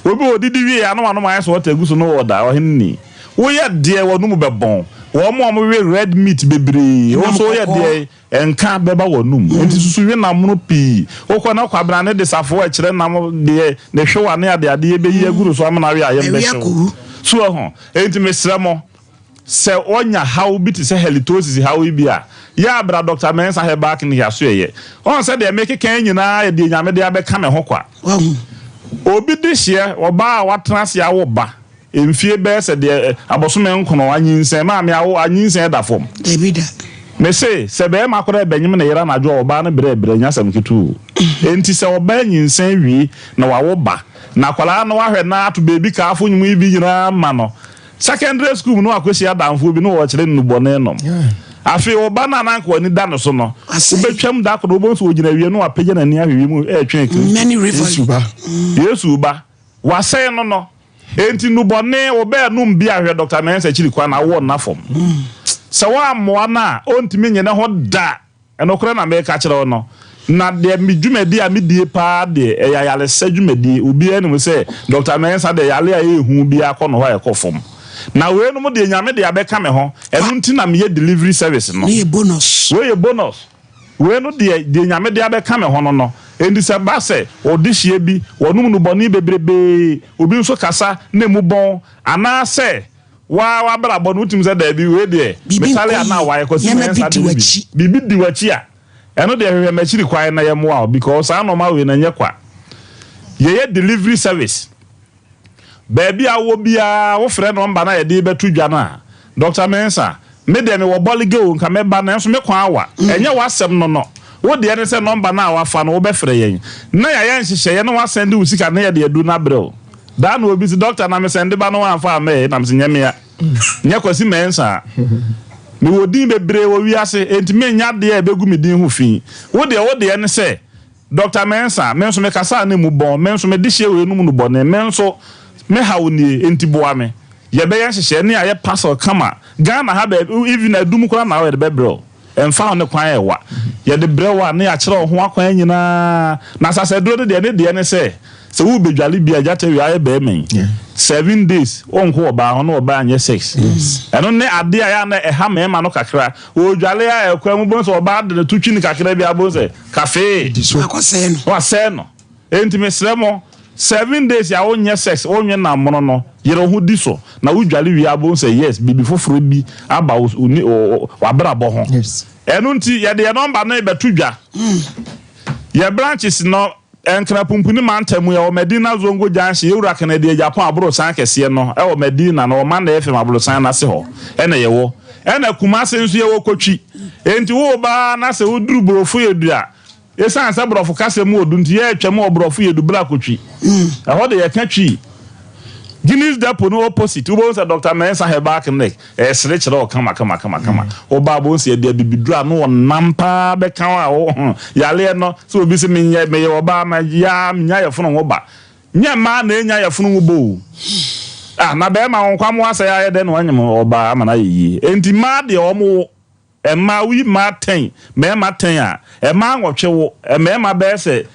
Obi wɔ odidi wie a na w'anom ayɛ sɛ ɔte agu so na ɔda, ɔhene ni. Woyɛ deɛ w'anum bɛbɔn. Wɔn a wɔwe red meat bebree, wo nso woyɛ deɛ nka bɛba w'anum. Enti susu we nam mono pii. Wokɔ na Kwabena ne de safoa ɛkyerɛ nam deɛ ne hwewa ne adeadeɛ bɛyi agu no so amena awe a yam bɛhye wo. So wahu? Enti mesrɛ mo. Sɛ wɔnya haw bi te sɛ halitosis haw yi bi a, yɛ a bra Dɔkta Mensah Herbal Clinic asoɛeɛ. Ɔhu sɛ deɛ mekeka yi nyinaa yɛ deɛ Nyame de abɛka me ho kwa. Wahu. Obi dehyeɛ, ɔbaa a watena ase awo ba mfie bɛyɛ sɛ deɛ abosome nkono, anyinsɛn, maame awo, anyinsɛn da fam. Dabi da. Mese, sɛ bɛɛma koraa bɛnyem ne yere anadwo a, ɔbaa no brɛ brɛ, nyɛ asɛm ketewa o. Enti sɛ ɔbaa nyinsɛn wie na wawo ba, na akwadaa no wahwɛ no ato baabi kaafo nwom yi bi nyinaa ma no, Secondary school mu na wakɔhyia adamfoɔ bi na wɔrekyerɛ no nnubɔne nom. Afei wo ba no a na anka w'ani da ne so no, wobɛtwam da koro wobɛhu sɛ ɔgyina awie na wapagya n'ani ahwɛ wiem retwɛn Kristo. Yesu ba. Yesu ba. Wasɛe no no. Enti nnubɔne, wobɛɛnom bi ahwɛ Dr. Mensah akyiri kwan na wowɔ nna fam. Sɛ woammoa no a, ɔntumi nye ne ho da. Nokorɛ na mereka kyerɛ wo no, na deɛ me dwumadie a medie paa deɛ, ɛyɛ ayaresa dwumadie. Obiara nim sɛ Dɔkta Mensah deɛ yareɛ a ɛyɛ hu biara kɔ ne hɔ a ɛkɔ fam. Na weinom deɛ Nyame de abɛka me ho, ɛno nti na meyɛ delivery service no. Wei yɛ bonus. Wei yɛ bonus. Wei no deɛ, deɛ Nyame de abɛka me ho no no. Enti sɛ ɛba sɛ ɔdehyeɛ bi, wɔnom nnubɔne bebrebee, obi nso kasa na ɛmu bɔn, anaasɛ Wo ara w'abrabɔ no, wotumi sɛ, Daabi, wei deɛ, Biribi metale nkɔ anaa yie. wayɛ Kwasi Nneɛma bi Mensah di de no bi. w'akyi. Biribi di w'akyi a, ɛno deɛ hwehwɛ m'akyiri kwan na yɛmmoa wo because saa nnoɔma wei no ɛnyɛ kwa. Yɛyɛ delivery service. Baabi a wowɔ biara wofrɛ nɔmba no a yɛde rebɛto dwa no a, Doctor Mensah, me deɛ mewɔ Bɔlege o, nka mɛba nanso me kwan awa. Ɛnyɛ w'asɛm no no. Wo deɛ ne sɛ nɔmba no a woafa no wobɛfrɛ yɛn na yɛayɛ nhyehyɛeɛ na woasɛnde wo sika na yɛde aduru no abrɛ wo. Daa na obi se, Doctor, na me sɛnde ba no wamfa amma ɛ, na me se, Nyɛ mea. Nyɛ Kwasi Mensah. Mewɔ din bebree wɔ wiase, enti menyɛ adeɛ a ɛbɛgu me din ho fi. Wo deɛ, wo deɛ ne sɛ, Doctor Mensah, me nso me kasa a na emu bɔn, me nso me dehyeɛ wei nom no bɔne, me nso me haw nie, enti boa me. Yɛbɛyɛ nhyehyɛɛ ne ayɛ parcel kama. Ghana ha baabi, even adum koraa na yɛde bɛbrɛ wo. Ɛmfa ho ne kwan a ɛwa. Yɛde brɛ wo a, na yɛakyerɛ wo ho akwan nyinaa. Na asasaduro no deɛ, ne deɛ ne sɛ, sɛ worebɛdwale bi a, gyata wia ayɛ barima yi, seven days, wonko ɔbaa ho na ɔbaa nyɛ sex. Ɛno ne adeɛ a ɛyɛ a na ɛha mmarima no kakra. Ɔredwale a, ɛkwan mu, wobɛhu sɛ ɔbaa de ne to twi no kakra bi a, wobɛhu sɛ kafee. Wakɔsɛe no. Wasɛe no. Enti mesrɛ mo, 7 days a wonyɛ sex, wonwe nam mono no, yere wo ho di so, na wodwale wie a wobɛhu sɛ yes, biribi foforɔ bi aba wo wo w'abrabɔ ho. Ɛno nti yɛde yɛn nɔmba no rebɛto dwa. Yɛn branches no, Nkran Pumpuni mantam mu, yɛwɔ Madina Zongo Junction, Yɛwura Kennedy Agyapong aborosan kɛseɛ no wɔ Madina no, Ɔman FM aborosan no ase hɔ na yɛwɔ. Ɛna Kumase nso yɛwɔ Kotwi. Enti woreba ara na sɛ woduru Borɔfo Yɛdua, Esiane sɛ Borɔfo kasa mu odu nti, yɛretwam wɔ Borɔfo Yedu bere akotwi. Ɛhɔ de, yɛka Twi. Guinness Depot no opposite, wobɛhu sɛ Dɔkta Mensah Herbal Clinic resere kyerɛ wo kama kama kama kama. Woba a, wobɛhu sɛ yɛde abibiduro a ano wɔ nam paa bɛka wo a wo yareɛ no. Sɛ obi se menyɛ, meyɛ ɔbaa, mayɛ ara, menya yafunu ho ba. Nyɛ mmaa na enya yafunu ho bɔ o. Ah, na bɛrima wo nkwammoa asɛe ayɛ dɛn na wanyem ɔbaa ama no ayɛ yie? Enti mmaa deɛ wɔwo. Mmaa, woyi mmaa tɛn, mmarima tɛn a, mmaa nwɔtwe wo, mmarima bɛyɛ sɛ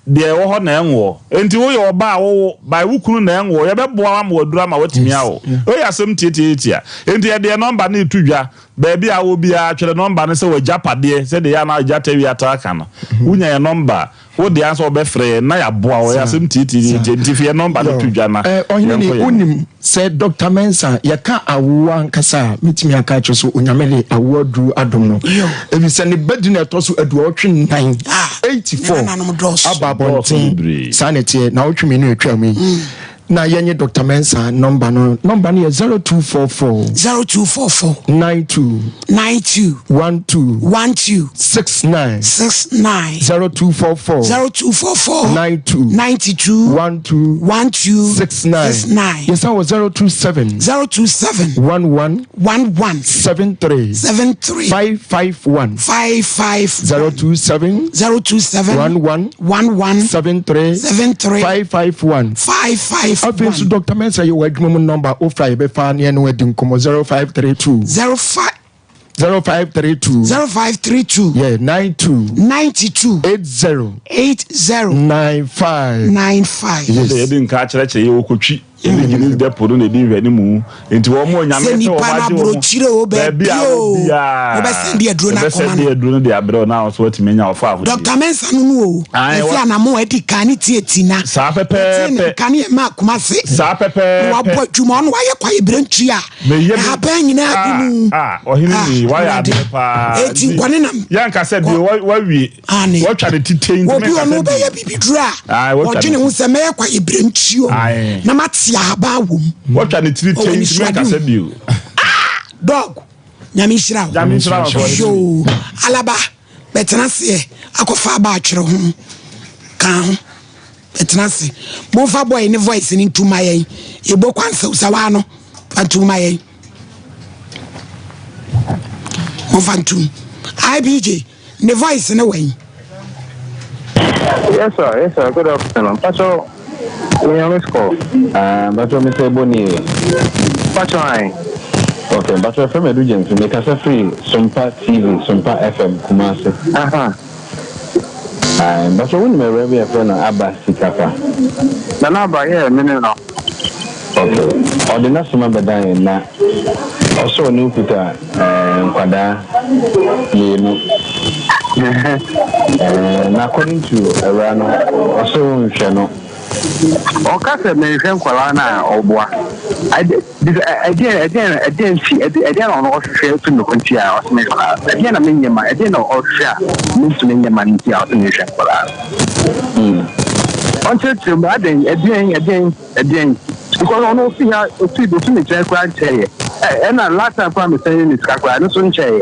deɛ ɛwɔ hɔ na ɛnwoɔ. Enti woyɛ ɔbaa a wowo, by wo kunu na ɛnwoɔ, yɛbɛboa wo ama waduru ama woatumi awo. Wei yɛ asɛm tiatiatia. Enti yɛde yɛn nɔmba no reto dwa. Baabi a wowɔ biara, twerɛ nɔmba no sɛ w'agyapadeɛ, sɛdeɛ yɛn a na Agya Tawia taa ka no. Wonya yɛn nɔmba a, Wo deɛ ansa wɔbɛfrɛ yɛn na yɛaboa wo. Ɛyɛ asɛm tiatiatia nti fa yɛn nɔmba no to dwa na Eh, ɔhene yɛnkɔ ni, yɛn anim. wonim sɛ Dɔkta Mensah, yɛka awoɔ ankasa a, mɛtumi aka akyerɛ sɛ Onyame de awoɔ aduru adom no. Ɛfiri sɛ ne ba di na ɛtɔ so aduɔwɔtwe nnan, 84, aba Dɔɔso abɔnten. bebree. Saa na ɛteɛ, naawɔtwe mmienu a atwa mu yi. Na yɛnye Dɔkta Mensah nɔmba no, nɔmba no yɛ 0244. 0244. 92. 92. 12. 12. 69. 69. 0244. 0244. 92. 92. 12. 12. 69. 69. Yɛsan wɔ 027. 027. 11. 11. 73. 73. 551. 55. 027. 027. 11. 11. 73. 73. 551. 551. Afei nso Dr. Mensah yɛ wɔ adwuma mu nɔmba ofra yɛbɛfa ne ɛno adi nkɔmmɔ 0532. 05. 0532. 0532. Yeah, 92. 92. 80. 80. 95. 95. Yes. Yɛde nka akyerɛkyerɛ yɛ wɔkɔtwi ɛne Guinness Depot no na ɛdi nhwɛanimu nti wɔn a Onyame Sɛ sɛ nipa wɔn no agye wɔn aburokyire o baabi baabi a o wɔ biara wobɛsɛn de aduro no yɛbɛsɛn akɔma de no. aduro no de abrɛ wo na wo nso woatumi anya wo fawohodie. Dɔkta Mensah no no o Ae, ɛfi wa- anamo a adi kan ne tietie na Saa yɛtee ne pɛpɛɛpɛ. nka ne yɛmaa Kumase Saa na pɛpɛɛpɛ. wabɔ adwuma ɔno wayɛ kwaeɛ berɛntwi a Meyɛ me ɛhaban nyinaa gu ah mu. ah ɔhene Ah, ni wayɛ Awurade. adeɛ paa Enti nti nkɔne nam yɛnka sɛ bio wa- wawie Aane. watwa ne tite nti Obi menka ɔno sɛ bio wobɛyɛ biribi duru a Ae, watwa ɔdwene ne ho ti sɛ mɛyɛ kwaeɛ berɛntwi o Ae. na mate ahaban wɔ mu. watwa ne tiri Ɔwɔ tɛ nti menka anisoadehu. sɛ bio Dog, Nyame nhyira wo. Nyame nhyira wo nso. Yoo, Alaba, bɛtena aseɛ akɔfa aba atwerɛ ho ka ho. Bɛtena ase. Momfa boy ne voice no ntu ma yɛn. Yɛbɔ kwansew sɛ waa no, fa ntu ma yɛn. Momfa ntu. IBJ, ne voice ne wɛn? Yes sir, yes sir, good afternoon. Mpacho, menya miss call. Ah, mpacho Mr. Ebony. Mpacho ae. Okay, mpacho ɛfrɛ me Adu Gyamfi, mekasa firi Sompa TV, Sompa FM, Kumasi. Aha. Ah, mpacho wonim awura bi a yɛfrɛ no Aba Sikapa? Nana Aba, yeah, me ne no. Okay, ɔde n'asɛm abɛdan yɛn na ɔsɛ ɔne wo kuta eh, nkwadaa mmienu. Eh, na according to awura no, ɔsɛ wonhwɛ no. Ɔka sɛ menhwɛ nkwadaa no a ɔboa. Ɛdeɛn ɛdeɛn ɛdeɛn nti ɛdeɛn na ɔno ɔhwehwɛ afiri me hɔ nti a ɔse menhwɛ nkwadaa no? Ɛdeɛn na menyɛ ma ɛdeɛn na ɔhwehwɛ a mentumi nyɛ ma no nti a ɔse menhwɛ nkwadaa no? Ɔnkyerɛkyerɛ mu adɛn ɛdeɛn ɛdeɛn ɛdeɛn because ɔno ofi ha ofi ofi me nkyɛn koraa nkyɛeɛ ɛna last time koraa mesɛn ne sika koraa ɛno nso nkyɛeɛ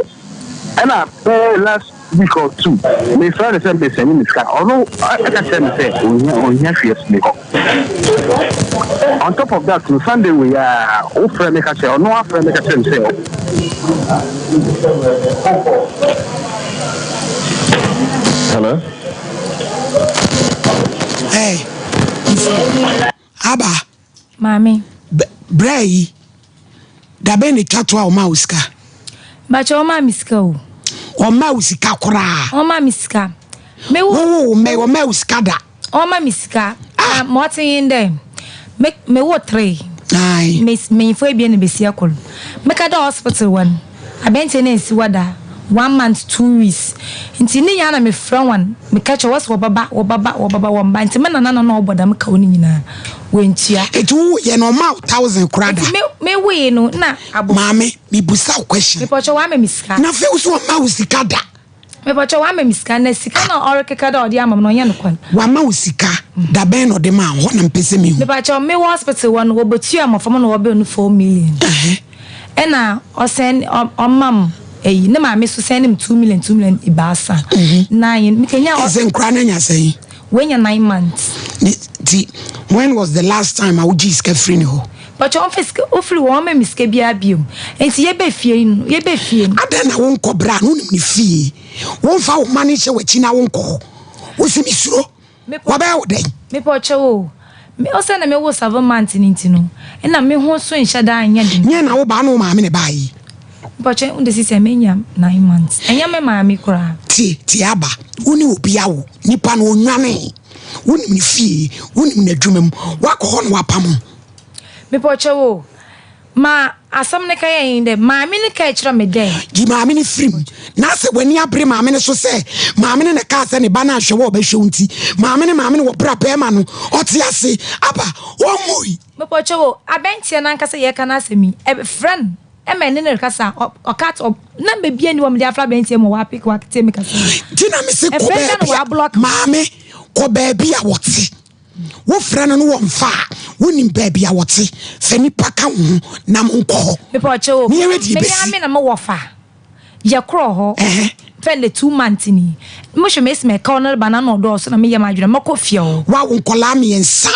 ɛna bɛyɛ last. week or two mefrɛ no sɛ mesɛne ne sika ɔno ɛka kyerɛ me sɛ ohia ohia hwee afiri me hɔ. On top of that no Sunday wei a wofrɛ me ka kyerɛ ɔno afrɛ me ka kyerɛ me sɛ Hello. Hey, Aba. Maame. Brɛ yi, dabɛn na etwa to a ɔmaa wo sika? Bakyɛ ɔmaa me sika o. Ɔmaa wo sika koraa? Ɔmaa me sika. Me wo. Wo wo mɛ ɔmaa wo sika da? Ɔma me sika. Ah. Ma ɔte yin dɛ, me me wo tre. Aye. Me menyinfo ebien na besia kor. Meka dɛ hospital wɔ no, aberantsɛ no ennsi hɔ da, one month, 2 weeks. Ntsi ne nyinaa na mefrɛ hɔn, meka kyerɛ hɔn, wɔse wɔbɛba, wɔbɛba, wɔbɛba, wɔmmba. Ntsi me nana na nna ɔbɔ dɛm kaw no nyinaa, oenntua. Ntsi wo yɛ no ɔmaa wo thousand koraa da? Ntsi me me woe no nna abɔ. Maame, mebusa wo question. Mepɔkyɛw ɔama me sika. Na afei wo so ɔmmaa wo sika da? Mepɔkyɛw wama me sika na sika na ɔrekeka dɛ ɔde ama me no ɔnyɛ nokwar. Wama wo sika? Dabɛn na ɔde maa wo? Hɔ na mepɛ sɛ mehu. Mepɔkyɛw me wɔ hospital hɔ no wɔbɔtua mmɔframma na wɔbɛɛ no 4 million ɛna ɔsɛn ɔma m ɛyi ne maame so sɛn me 2 million 2 million ebaasa nine mekenya. Ɛsɛ nkora no anya sɛn? Wanya 9 months. Nti when was the last time a wogyee sika firi ne hɔ? Pakyɛ ɔmfa sika ofiri hɔ ɔmma me sika biara biom nti yɛbɛ fie no yɛbɛ fie no. Adɛn na wonkɔ berɛ a na wonim ne fie womfa wo mma no nhyɛ w'akyi na wonkɔ hɔ wose mesuro wɔbɛyɛ wo dɛn? Mepɔkyɛw o me ɔsɛ na mewo 7 months no nti no nna me ho so nhyɛ da nyɛ den. Nyɛ na wo baa ne wo maame na ɛbaa yi. Mepɔkyɛw wo de sisi a menya 9 months ɛnyɛ me maame koraa. Tie tie aba wo ne obi awo nipa no ɔnwanee wonim ne fie wonim n'adwuma mu woakɔ hɔ na wapam wo. Mepɔkyɛw o, ma asɛm no kɛyɛ nye dɛ, maame no kɛɛ kyerɛ me dɛ. Yi maame no firi mu. Na sɛ w'ani abere maame no so sɛ maame no na ɛkaa sɛ ne ba no anhwɛ wo a ɔbɛhwɛ wo nti, maame no maame no wɔ berɛ a barima no ɔte ase aba, ɔnwui. Mepɔkyɛw o, abɛnteɛ no ankasa yɛreka n'asɛm yi, frɛ no ma ɛne no rekasa a, ɔka ɔ, number biara nni hɔ a mede afrɛ abɛnteɛ ma ɔapeke watie me kasa yi. Nti na mese kɔ baabi a, maame, kɔ baabi a wɔte. Wofrɛ no no wɔmfa a, wonim baabi a wɔte. Fa nnipa ka wo ho na monkɔ hɔ. Mepɛ ɔkyɛ o. Ne yɛhwɛ deɛ Menya ɛbɛsi. me na me wɔfa. Yɛ korɔ hɔ. Fɛ ne 2 months ni. Mo hwɛ me esi me ɛkaw no reba na na ɔdɔɔso na me yɛ m'adwene mɛkɔ fie hɔ. Wawo nkɔlaa mmiɛnsa,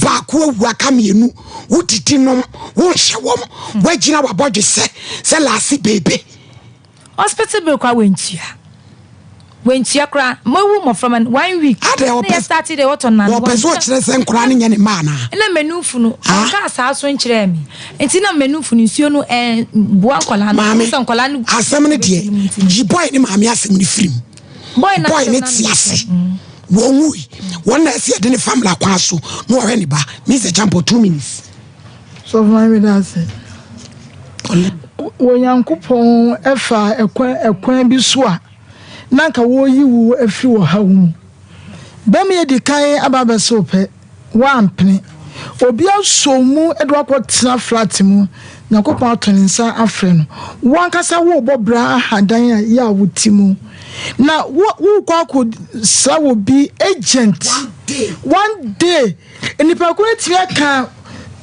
baako awu aka mmienu, wodidi nom, wonhyɛ wɔn, woagyina w'abɔdwesɛ sɛ laase beebe. Hospital bill koraa wantua. Wantua koraa. Moawu mmɔframma no one week. Adɛn Na ɔpɛ yɛ start de wɔtɔ nan. wɔpɛ sɛ ɔkyerɛ sɛ nkoraa no nyɛ ne mma anaa? Ɛna manufo no ɔkaa saa so nkyerɛɛ me. Nti na manufo no nsuo no ɛn boa nkɔlaa no. Maame, Sɛ nkɔlaa no asɛm no deɛ, yi boy ne maame asɛm no firi mu. Boy no Boy asɛm ne no te ase. Wɔn wui. Wɔn na ɛsɛ yɛde ne family akwan so na wɔhwɛ ne ba. Mr. Champo, 2 minutes. Sɔfo maame da ase. Wɔ Nyankopɔn ɛfa ɛkwan ɛkwan bi so a na nka wɔreyi wo afiri wɔ haw mu. Bɛma edi kan aba abɛsɛ wo pɛ, woampene. Obi asɔ mu de wakɔ tena flat mu, Nyankopɔn ato ne nsa afrɛ no. Wo ankasa worebɔ bra aha dan a yɛ a wote mu. Na wo wokɔ akɔ sra wɔ bi agent. One day. Nnipa ko no tumi aka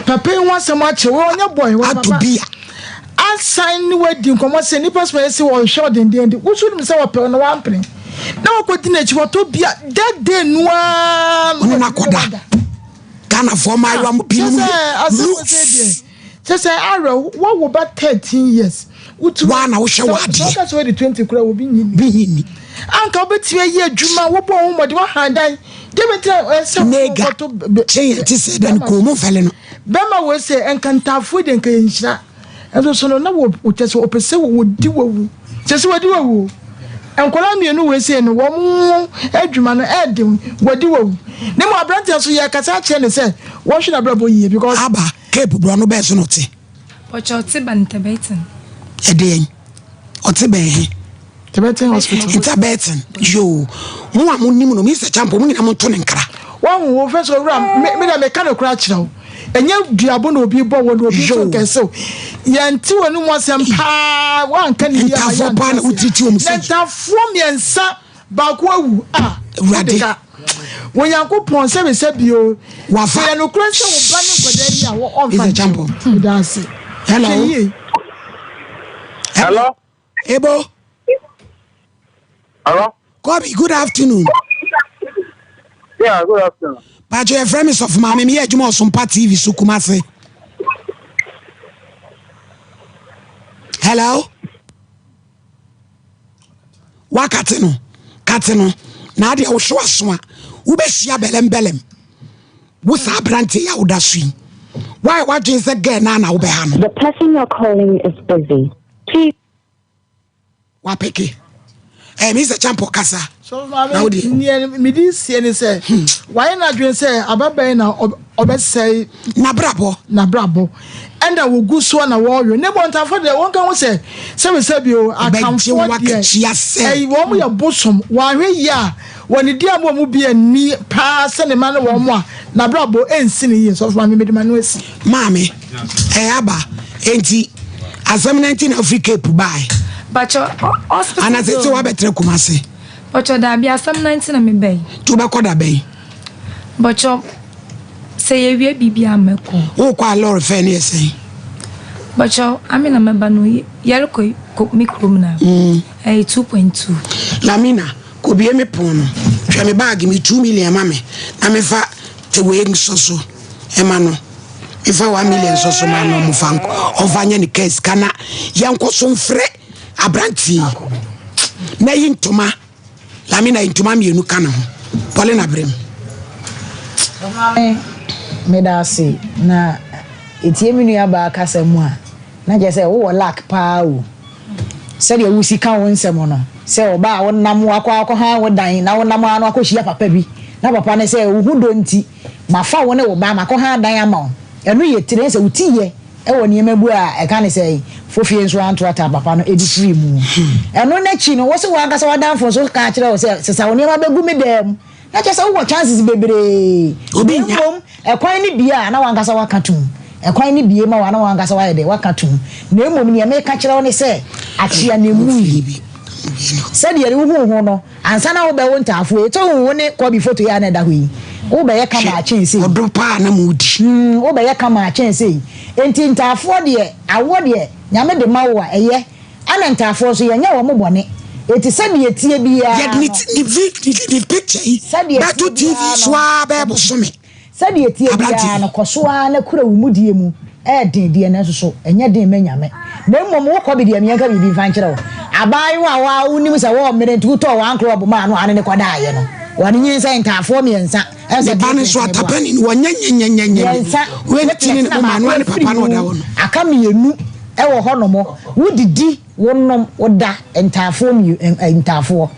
papa yi ho asɛm akyerɛ wo, ɔnyɛ boy, wɔ papa. Asan ne wadi nkɔmmɔ sɛ nnipa soma yɛ sɛ wɔhwɛ ɔdendenden, wo nso wonim sɛ wɔpɛ wo na wampene. Na wakɔdi n'akyi wɔtɔ bia that day no ara no na kɔda. Ghanafoɔ mmaayewa mo binom yɛ looks. Kyɛ sɛ awerɛho wawo ba 13 years wotu Waa na wohwɛ w'adeɛ. Sɛ woka sɛ wadi 20 koraa obi nyi nni. Bi nyi nni. Anka wobɛtumi ayi adwuma wobɔ ho mmɔden woahan dan deɛ bɛnti na ɛsɛ Nega wokɔto kye yɛn te sɛ dɛn kɔn mu mfɛle no. Bɛma wei sɛ nka ntaafoɔ deɛ nka yɛ nhyira nso so no na wɔ kyɛ sɛ ɔpɛ sɛ wɔdi wawu kyɛ sɛ wɔdi wawu nkwadaa mmienu wei sɛ no wɔn adwuma no ɛɛden wɔdi wawu ne mu aberanteɛ nso yɛ kasa akyerɛ ne sɛ wɔhwɛ n'abrabɔ yie because. Aba Cape borɔno bɛn so na ɔte? Ɔkyɛ ɔte bɛn Tibetan. Ɛdeɛn? Ɔte bɛn he? Tibetan hospital. Tibetan yoo mo a mo nim no Mister Champo mo nyina mo nto ne nkra. Wahu wo fɛ sɛ owura me me deɛ meka no koraa kyerɛ wo ɛnyɛ duabo na obi bɔ wɔ na obi nso nkɛse o yɛnte wɔ no mu asɛm paa wanka ne yie ama Ntafoɔ paa na yɛnte wotiriti wɔn aseɛ sɛ na ntafoɔ mmiɛnsa baako awu a Awurade. wode ka wɔ Nyankopɔn sɛ mesɛ bio Wafa. sɛ yɛ nokorɛ sɛ wo ba ne nkwadaa yi a wɔ ɔmfa Mister nkyɛ Champo. wo meda ase Hello. hwɛ yie Hello. Ebo. Hello. Kobe, good afternoon. Yeah, good afternoon. Pacho, your friend is of Mami, me adwuma Osompa TV so Kumasi. Hello. Wakate no, kate no. Na ade wo hwe aso a, wobɛhyia bɛlɛm bɛlɛm. Wo saa aberante yi a woda so yi. Why wadwen sɛ girl na na wobɛha no? The person you're calling is busy. Please wapeke ɛɛ mi sɛ champo kasa. So maame neɛ mede sie ne sɛ wayɛ n'adwene sɛ ababɛn na ɔbɛsɛe n'abrabɔ n'abrabɔ ɛna wɔgu soɔ na wɔrewe ne bɔntafo deɛ wɔnka ho sɛ sɛbisɛbi o akamfoɔ deɛ ɛyi wɔn yɛ bosom wɔahwɛ yie a wɔn di a wɔn bi ani paa sɛ ne ma ne wɔn a n'abrabɔ ɛnsi ne yie sɔfo maame mede ma no asi. Maame, ɛyɛ aba enti asɛm no nti na wofiri Cape bae? Pacho, hospital. Ana sɛ sɛ woabɛtena Kumase? Pacho, daabi asɛm no nti na mebae. Nti wobɛkɔ da bɛn? Pacho, sɛ yɛwie biribi a mɛkɔ. Wokɔ a lɔre fɛ no yɛ sɛn? Pacho, ame na mɛba no yɛrekɔ me kurom na ɛyɛ 2.2. Lamina, kɔbie me pon no, hwɛ me baage me 2 million ma me na mefa te wei nso so. Ɛma no mefa one million nso so ma no ɔmofa nkɔ ɔmfa nyɛ ne kaa sika na yɛnkɔ so mfrɛ aberanteɛ yi na yi ntoma lamina yi ntoma mmienu ka ne ho Paulina berem. Maame, meda ase na etie me nua baa kasa mu a na kyerɛ sɛ wowɔ luck paa o. Sɛdeɛ wosi ka wo nsɛm no, sɛ ɔbaa a wonam wakɔ akɔhan wo dan na wonam ara no akɔhyia papa bi na papa no sɛ wo ho dɔ nti Mafa wo ne wo ba makɔha adan ama wo. Ɛno yɛ tire sɛ wo ti yɛ wɔ nneɛma bu a ɛka ne sɛ fofie nso anto ataa papa no de firii mu. Ɛno n'akyi no, wo se w'ankasa w'adamfo nso ka kyerɛ wo sɛ sesa wo nneɛma bɛgu me dan mu. Na kyerɛ sɛ wowɔ chances bebree. Obi Na nnya. mmom ɛkwan no bie a na w'ankasa w'aka tom. Ɛkwan no bie ma wo a na w'ankasa w'ayɛ dɛ w'aka tom. Na mmom nea meka kyerɛ wo ne sɛ akyea na emu yi. Sɛdeɛ wohuu ho no, Ansa na wobɛwo ntaafo yi, to wo ne Kobe foto yi a na ɛda hɔ yi. Wobɛyɛ kama akyɛn sei. Ɔdɔ paa na modi. Mm, wobɛyɛ kama akyɛn sei. Enti ntaafoɔ deɛ, awoɔ deɛ, Nyame de ma wo a, ɛyɛ. Ɛna ntaafoɔ nso, yɛnyɛ wɔn bɔne. Enti sɛdeɛ ɛteɛ biara Yɛde no. ne ne vi ne picture yi Sɛdeɛ bɛto ɛteɛ TV biara so no. ara bɛyɛ bosome. Sɛdeɛ ɛteɛ biara no, kɔ so ara na kura wo mudie mu. Ɛyɛ den deɛ, nanso so ɛnyɛ den mma Nyame. Na mmom wo kɔbe deɛ, meɛnka biribi mfa nkyerɛ wo. Abaayewa a wo ara wonim sɛ wɔɔmene nti wotɔɔ one club maa no a ne ne kɔdaeɛ no, wɔne nyinsɛn ntaafoɔ mmiɛnsa. Ɛnsɛ Ne ba no nso treatment meboa. atapani no, wɔnyɛ nyɛnyɛnyɛnyɛ. Mmiɛnsa, Wei ne ti ne treatment ne na moma, baako ɛno ara ne afiri papa no mu, ɔda hɔ no. aka mmienu wɔ hɔnom. Wodidi. Wonom, woda, ntaafoɔ mmiu ɛ ɛ ntaafoɔ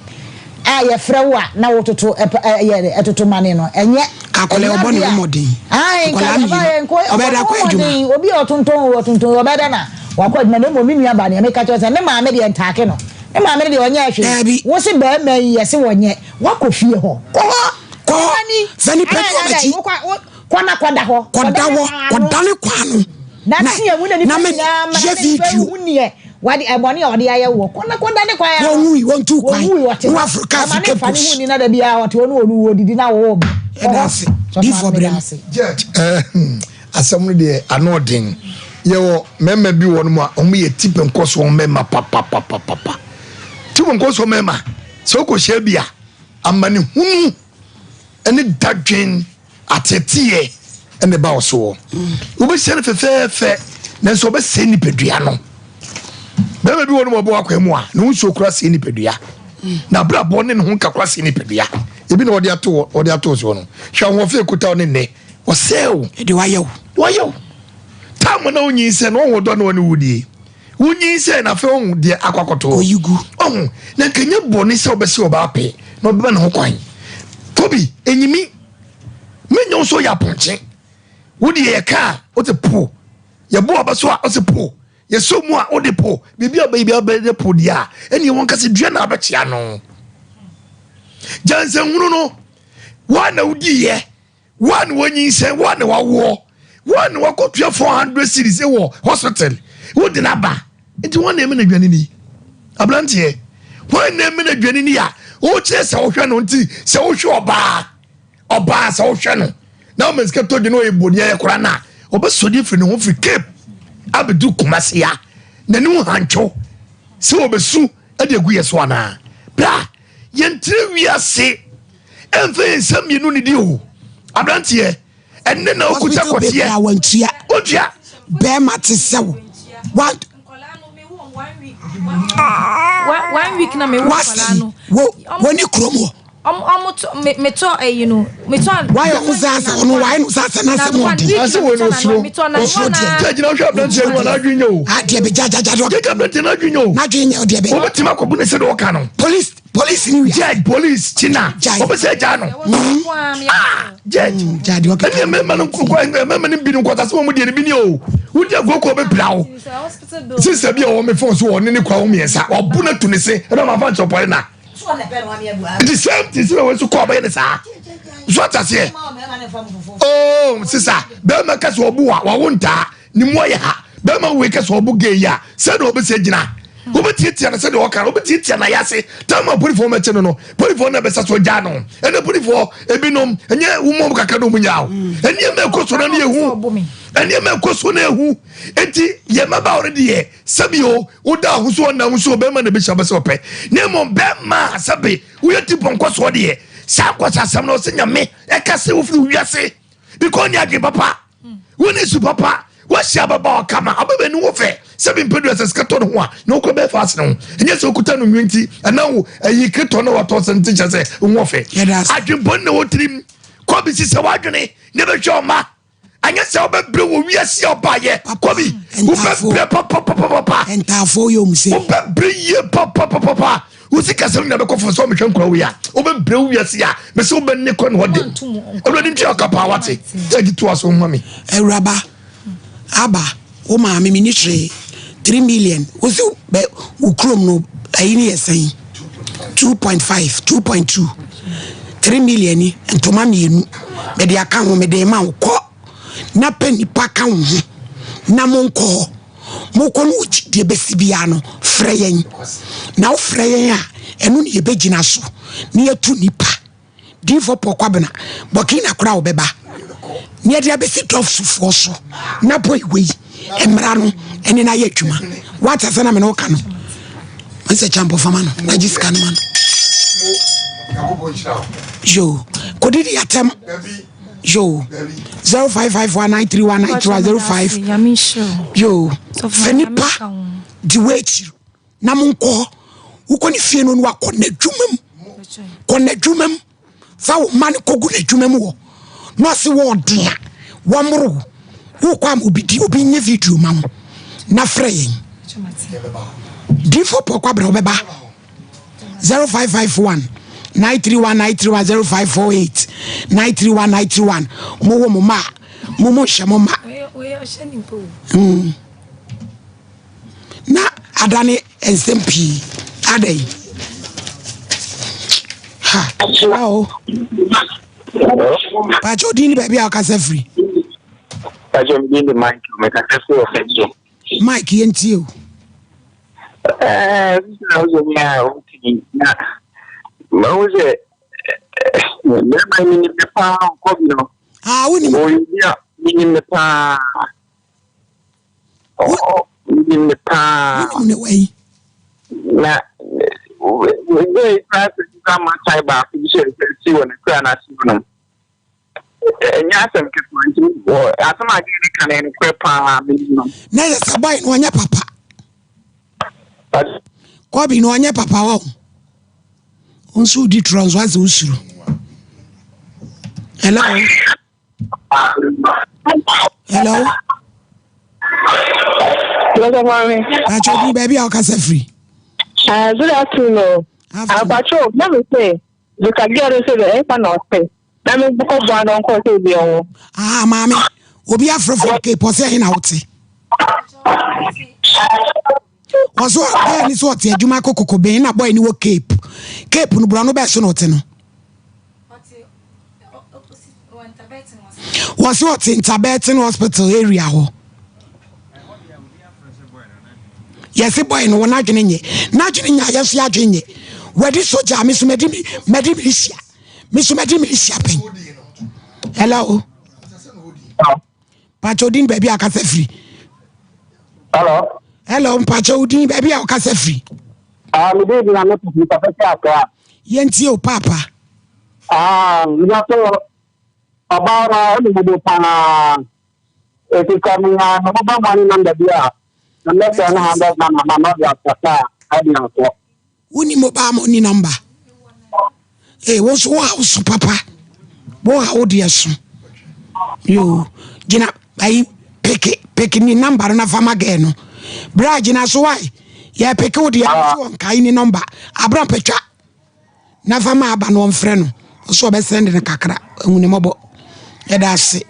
a yɛfrɛ wo a na wototo ɛpa ɛ yɛ ɛtoto mane no, ɛnyɛ Akwadaa ɛnyɛ ɔbɔ ne adeɛ ho a mmɔden. ae nka Akwadaa aba mmienu. yɛ nko Ɔbɛyɛ ɔbɔ dɛ ne ho akɔ adwuma. mmɔden obi a ɔtontɔn o ɔtontɔn o ɔbɛyɛ dɛ na wakɔ adwuma na mmom me nua baa nea meka kyerɛ wo sɛ ne maame deɛ ntaake no ne maame no deɛ ɔnyɛɛ hwee Daabi. wo se barima yi yɛse wɔnyɛ wakɔ fie hɔ Kɔ hɔ. Kɔ hɔ. Ani Sɛ nipa ana di wɔn ɛna akyi. wokɔ wo Kɔ na kɔda hɔ. Kɔda hɔ, kɔda ne kwan no. Na teɛ mu na nipa na me nyinaa mmra yɛ na nipa video. nhu neɛ wade ɛbɔne a ɔde ayɛ woɔ. Kɔ na kɔda ne kwan ano. Wɔnwui, wɔntu kwan. Wɔnwui, ɔte Na hɔ. waforo kaa Ɛma fi ne Cape mfa ne ho Coast. nni na da biara ɔte hɔ na ɔno ɔdidi na wowɔ ba. Kɔ Yɛda hɔ. ase. Sɔfo Difoɔ maame brɛ meda me. ase. Judge, eh, hmm, asɛm no deɛ ano ɔden. Yɛwɔ mmarima bi wɔ no mu a wɔn yɛ tipe nkɔsoɔ mmarima papapapapa. Tipe nkɔsoɔ mmarima, sɛ wokɔhyia bi a, amanehunu ne dadwen Ateeteeɛ na ɛba wo soɔ. Wobɛhyia no fɛfɛɛfɛ, nanso ɔbɛsɛe nipadua no. Bɛrima bi wɔ no ma ɔbɔ akwan mu a, ne ho nsuo kora sɛe nipadua. Na abrabɔ ne ne ho nka kora sɛe nipadua. Ebi na ɔde ato ɔde ato soɔ no. Hwɛ ahoɔfɛ ekuta wo ne nnɛ. Ɔsɛe wo. Ɛde wayɛ wo. Wayɛ wo. Tam na wonyinsɛn no, ɔho dɔ na ɔne wo die. Wonyinsɛn na afei ɔho deɛ akɔ akɔto. Oyi gu. Ɔho na nka nyɛ bɔne sɛ ɔbɛsi ɔbaa pɛ na ɔbɛma ne ho kwan. Kobi, enyimi. Menyɛ wo sɛ ɔyɛ apɔnkye. Wo deɛ yɛ ka a, wote po. Yɛbɔ aba so a, ɔse po. Yɛsɔ mu a, wode po. Biribi a ɔbɛyɛ bi a wobɛyɛ po deɛ a, ɛneɛ wɔn kasa dua na abɛkyea no. Gyansahunu no, woa na wodiiɛ, woa na wanyinsɛn, woa na wawoɔ, woa na wakɔtua 400 series wɔ hospital, wode no aba. Nti wɔn na ɛmɛ na aduane ni. Aberanteɛ, wɔn na ɛmɛ na aduane ni a, wokyerɛ sɛ wohwɛ no nti sɛ wohwɛ ɔbaa. Ɔbaa sɛ wohwɛ no na ɔma sika tɔ dwa na ɔyɛ boni ayɛ koraa no a, ɔbɛsɔ de afiri ne ho firi Cape abɛduru Kumasi ha. N'ani ho hantwo sɛ ɔbɛsu de agu yɛ so anaa? Bra! Yɛntena wiase ɛmfa yɛn nsa mmienu nidi o. Aberanteɛ, ɛnɛ na wokuta Hospital kɔteɛ. bill a wantua. Wontua. Bɛrima te sɛ wo. Wa One week na me wo Wasi wo wo ni kurom hɔ. Ɔmo ɔmo to me me tɔ ɛyi no me tɔ. Wayɛ ɔmo sɛ asɛ ɔno wayɛ no sɛ asɛ n'asɛm ɔden. Ase wɔ no osuro. Osuro deɛ. Judge na ɔhwɛ aberanteɛ no a n'adwene nyɛ o. Adeɛ bɛ gyagyagya dɔ. Judge aberanteɛ n'adwene nyɛ o. N'adwene nyɛ o deɛ bɛ. Wɔbɛtumi akɔbu ne sɛ deɛ ɔka no. Police police ni wia. Judge police kyina. Wɔbɛsɛ gya no. Ah judge. Ɛni mmarima no nkɔ mmarima no bi no nkɔta sɛ wɔn deɛ no bi ni o. Wodi agorɔ kɔ ɔbɛpira wo. Sisa bi a wɔn mi fɔn so wɔn ne ne kura wɔn mmiɛnsa wɔbu no to ne se ɛna wɔn afa nkyɛn pɔre na. The same thing sɛ wɔn nso kɔ ɔbɛyɛ ne saa. So ata seɛ. Oh sisa bɛrima kasa ɔbu wa wawo ntaa ne mu ayɛ ha bɛrima wei kasa ɔbu gay yi a sɛdeɛ ɔbɛsɛ gyina wobɛtiatia no sɛdeɛ ɔka no wobɛtiatia no ayase tama polifoɔ mɛkye no no polifoɔ no bɛsa so gya no ɛne polifoɔ ebinom ɛnyɛ womom kakra no mu nya o ɛnneɛma ɛkɔ so no ne ɛhu ɛnneɛma ɛkɔ so no ɛhu enti yɛ mmabaawa no deɛ sɛbi o woda ahosuo ɔna ahosuo bɛrima na ɛbɛhyia bɛsɛ ɔpɛ na mmom bɛrima sɛbi woyɛ ti pɔnkɔ soɔ deɛ saa nkɔsɛ asɛm no ɔsɛ nyame ɛka sɛ wofiri wiase because ne adwene papa wo ne su papa wahyia ababaawa kama ababaa ni wo fɛ sɛ bi mpɛdu ɛsɛ sika tɔ ne ho a na wokɔ bɛɛ fa asene ho ɛnyɛ sɛ wokuta no nwi nti ɛna wo ayi kretɔ na watɔ sɛ nti kyɛ sɛ wo ho fɛ adwembɔne na wɔ tirim kɔ bi sisɛ w'adwene ne bɛhwɛ ɔma anyɛ sɛ wobɛbrɛ wɔ wiase a ɔbaayɛ kɔbi wobɛbrɛ papapapapa ntaafoɔ yɛ ɔmu sɛ wobɛbrɛ yie papapapapa Wo sikasɛm nyina bɛkɔ fam sɛ wɔmehwɛ nkora wei a wobɛbrɛ wo wiase a mese wobɛne kɔ ne hɔ de awurade ntua ɔka paa wate gye toa so ma me. Awuraba aba wo maame menni hwee 3 million wo se bɛ wo kurom no ayi ne yɛ sɛn 2.5 2.2 3 million ni ntoma mmienu mede aka ho mede ma wo kɔ na pɛ nipa ka wo ho na monkɔ hɔ Mokɔ no deɛ ɛbɛsi biara no, frɛ yɛn. Na wofrɛ yɛn a, ɛno ne yɛbɛgyina so na yɛatu nnipa. Diifoɔ Paul Kwabena, Burkina koraa wɔbɛba. Na yɛde abɛsi dɔfsofoɔ so na boy wei mmara no ɛne no ayɛ adwuma. Wate asɛ na me ne woka no. Mesɛ kyampo fama no na gye sika no ma no. Yo, kɔdidi atɛm. Yo, 0551931931 05. Yo, fɛ nipa di w'akyiri na monkɔ wokɔ ne fie no no akɔ n'adwuma mu kɔ n'adwuma mu fa wo mma no kɔgu n'adwuma mu hɔ na ɔse wɔ ɔden a wɔmmoro wo wokɔ ama obi di obi nyɛ video ma wo na frɛ yɛn difo pɔkɔ abrɛ wobɛba 0551 931 931 0548 931 931 mo wo mo ma mo mo nhyɛ mo ma mm. na adane nsɛm pii adɛn ha ao pakyɛ odin ne baabi a ɔkasa firi Mike yɛntie o Ɛɛ na woyɛ me a wotumi na mahu sɛ bɛrima yi menim ne paa ɔkɔ bi no. Ah, wonim. Ɔyɛ bi a menim ne paa. Menim ne paa. Wonim ne wai. Na wei koraa sɛ nipa ma tae baako bi sɛ si wɔ ne kura no ase nom. Ɛnyɛ asɛm ketewa nti asɛm a gɛɛ ne ka no yɛ nokorɛ paa menim no. Na yɛ sɛ boy no ɔnyɛ papa. Kɔbi no ɔnyɛ papa wɔ. Nso di torɔ nso asɛ osuro. Hello. Hello. Hello, mommy. Pacho di baabi a ɔkasa firi. Good afternoon. Pacho, let me say. Mr. Girl no sɛ dɛ ɛfa na ɔsɛ na me bɔkɔ boa no ɔnkɔ sɛ obi ɔwɔ. Ah maame obi afrɛ from Cape ɔsɛ ɛhe na wote. Ɔso girl ni so ɔte adwuma kɔ kokoben na boy ni wɔ Cape. Cape no borɔno bɛɛ so na ɔte no. Wɔse ɔte Ntabɛɛten hospital area hɔ. Yɛse boy no wɔ n'adwene nyɛ. N'adwene nyɛ a yɛn nso yɛadwene nyɛ. Wadi sogya a me nso madi madi militia. Me nso madi militia pɛn. Hello. Pakyɛ odin baabi a ɔkasa firi. Hello. Hello, mpakyɛ odin baabi a ɔkasa firi. Ah, me din na me papa fɛ akra. Yɛntie o paapa. Ah, mepakyɛ ɔbaa no ɔne mu do paa. Eti sɛ menya ne mobile money number bi a, na mɛsɛn no 100 Ghana ma na ɔde asesa a ɛde akɔ. Wonni mobile money number? Ee, wo nso wo haw so papa. Wo haw deɛ so. Yoo, gyina ayi peke peke ni number no na fa ma gɛɛ no. Bra gyina so wae. Yɛ peke wo deɛ ah. so wɔnkae ni number. Abra mpɛtwa. Na fa ma aba no ɔmfrɛ no. Ɔso ɔbɛsɛnde no kakra. Ehu ne mmɔbɔ. Yɛda ase.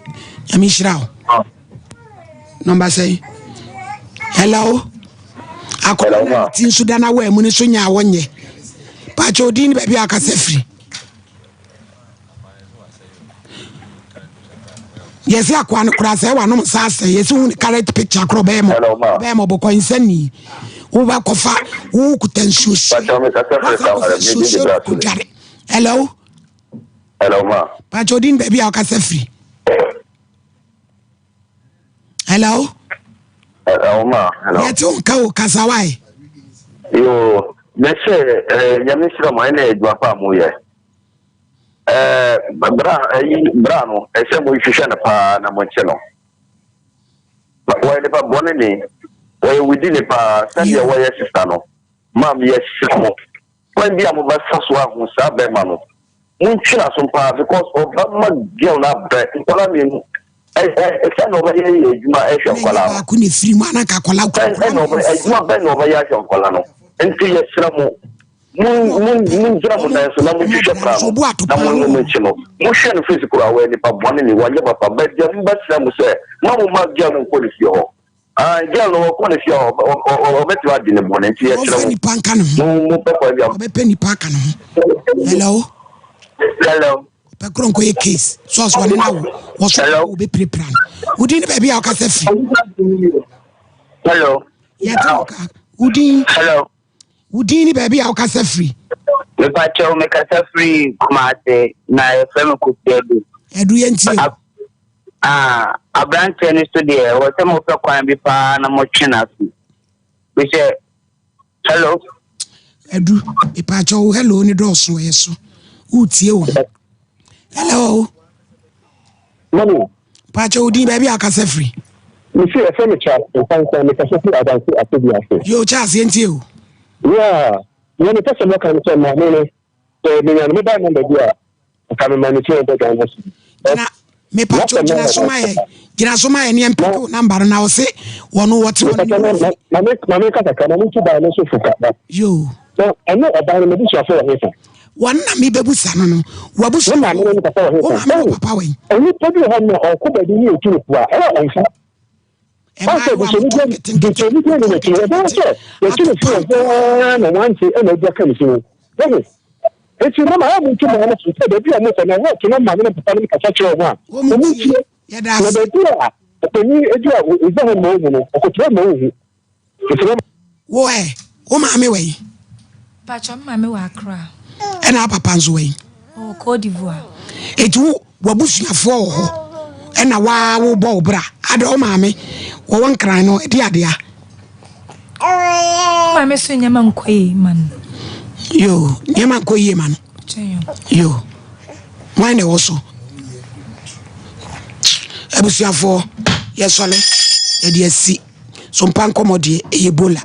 Nyame nhyira wo. Number sɛn? Hello. Akɔla na ti nso da na wa mu no so nya a wɔnyɛ. Pakyɛ odin ne baabi a akasa firi. Yɛsi akoa no koraa sɛ wanom nsa asɛ yɛsi hu ne current picture korɔ bɛyɛ mɔ bɛyɛ mɔ bɔkɔ nsa ni wo ba kɔfa wo kuta nsuo hyɛ wasa kɔfa nsuo hyɛ kɔdware. Hello. Hello ma. Pakyɛ odin baabi a ɔkasa firi. Hello. Hello ma. Hello. Yɛte wo nka o kasa wae. Yo, mɛsɛ eh, nyame nhyira mo ɛne adwuma pa a moyɛ. Eh, bra ayi bra no ɛsɛ mo hwehwɛ no paa na mo nkye no. Wɔyɛ nipa bɔne ni, wɔyɛ wudi ni paa sɛdeɛ wɔyɛ sista no. Maam yɛsrɛ mo kwan bi a mobɛfa so ahu saa bɛrima no montwe n'asom paa because ɔbɛma girl no abrɛ nkwadaa mmienu sɛ na ɔbɛyɛ yɛ adwuma ɛhwɛ nkwadaa no baako na efiri mu anaka akwadaa kura kura na ɔbɛ adwuma bɛn na ɔbɛyɛ ahwɛ nkwadaa no nti yɛsrɛ mo mungyina mo nan so na monhwehwɛ pra no na mo mo nkyi no mohwɛ no face koraa wɔyɛ nipa bɔne ni wɔnyɛ papa baabi a mobɛsrɛ mo sɛ ma mo ma girl no nkɔ ne fie hɔ Ah, girl no wɔkɔ ne fie a ɔbɛtumi adi ne bɔne nti yɛkyerɛ mo. nipa nka ne ho. Mo pɛ kwan bi a. Ɔbɛpɛ nipa aka ne ho. Hello. Hello. Ɔpɛ korɔ nkɔ yɛ case. So ɔso ɔne na wo. Wɔso wo bɛpirapira no. Wodin ne baabi a ɔkasa firi. Hello. Yɛte wo ka. Wodin. Hello. Wodin ne baabi a ɔkasa firi. Mepakyɛw mekasa firi Kumase na yɛfrɛ me Kofi Adu. Adu yɛn tie o. Ah, aberanteɛ no so deɛ ɛwɔ sɛ mopɛ kwan bi paa na motwe n'aso. Bi sɛ, hello. Adu, mepaakyɛw wo hello ne dɔɔso ɛyɛ so. Wotie wo ho. Hello. Mami. Paakyɛw wo din baabi a akasa firi. Mesi ɛfɛ me Charles Nkansa mekasa firi Adansi Asɛbi ase. Yo Charles yɛntie o. Yeah, nea mepɛ sɛ mɛka ne sɛ maame no sɛ menya no mobile number bi a Nka me ma ne 200 Ghana cedi. Gyina mepatwo gyina so ma yɛ gyina so ma yɛ ne mpeke wo namba no na ɔse wɔn wɔte wɔn ne wura fi. Maame nka kakra na mentu baa no so fo kakra. Yoo. Na ɛne ɔbaa no m'abusuafo wɔ hefa? Wɔn na mebɛbusa no no w'abusuafo. Wo maame ne ne papa wɔ hefa? Wo maame ne papa wɔ yi. Onipa bi wɔ hɔ no ɔkɔ baabi ne yɛtu no fo a ɛyɛ ɔmfa. Mmaayewa a wɔtɔ nketenkete nketenkete ato panko. Na wante ɛna adi aka ne fi ho. Wahu? Eti mama a wɔn ntoma no so sɛ baabi a wɔkɔ na wɔto no maame ne papa no kasa kyerɛ wɔn a wɔn ntie. Na baabi a ɔpanyin edi a ɔgya hɔ ma ohu no, ɔkɔtena ma ohu. Eti mama. Wo ɛ, wo maame wɔ yi? Pacho, me maame wɔ Accra. Ɛna papa nso wɔ yi? Ɔwɔ Cote d'Ivoire. Eti wo w'abusuafoɔ wɔ hɔ ɛna waa wobɔ wo bra adɛ wo maame wɔwɔ nkran no ɛdi adea. Wo maame so nneɛma nkɔ yie ma no. Yoo nneɛma nkɔ yie ma no. Yoo wan na ɛwɔ so. Abusuafoɔ yɛsɔle yɛde asi so mpa nkɔmɔ deɛ ɛyɛ bola.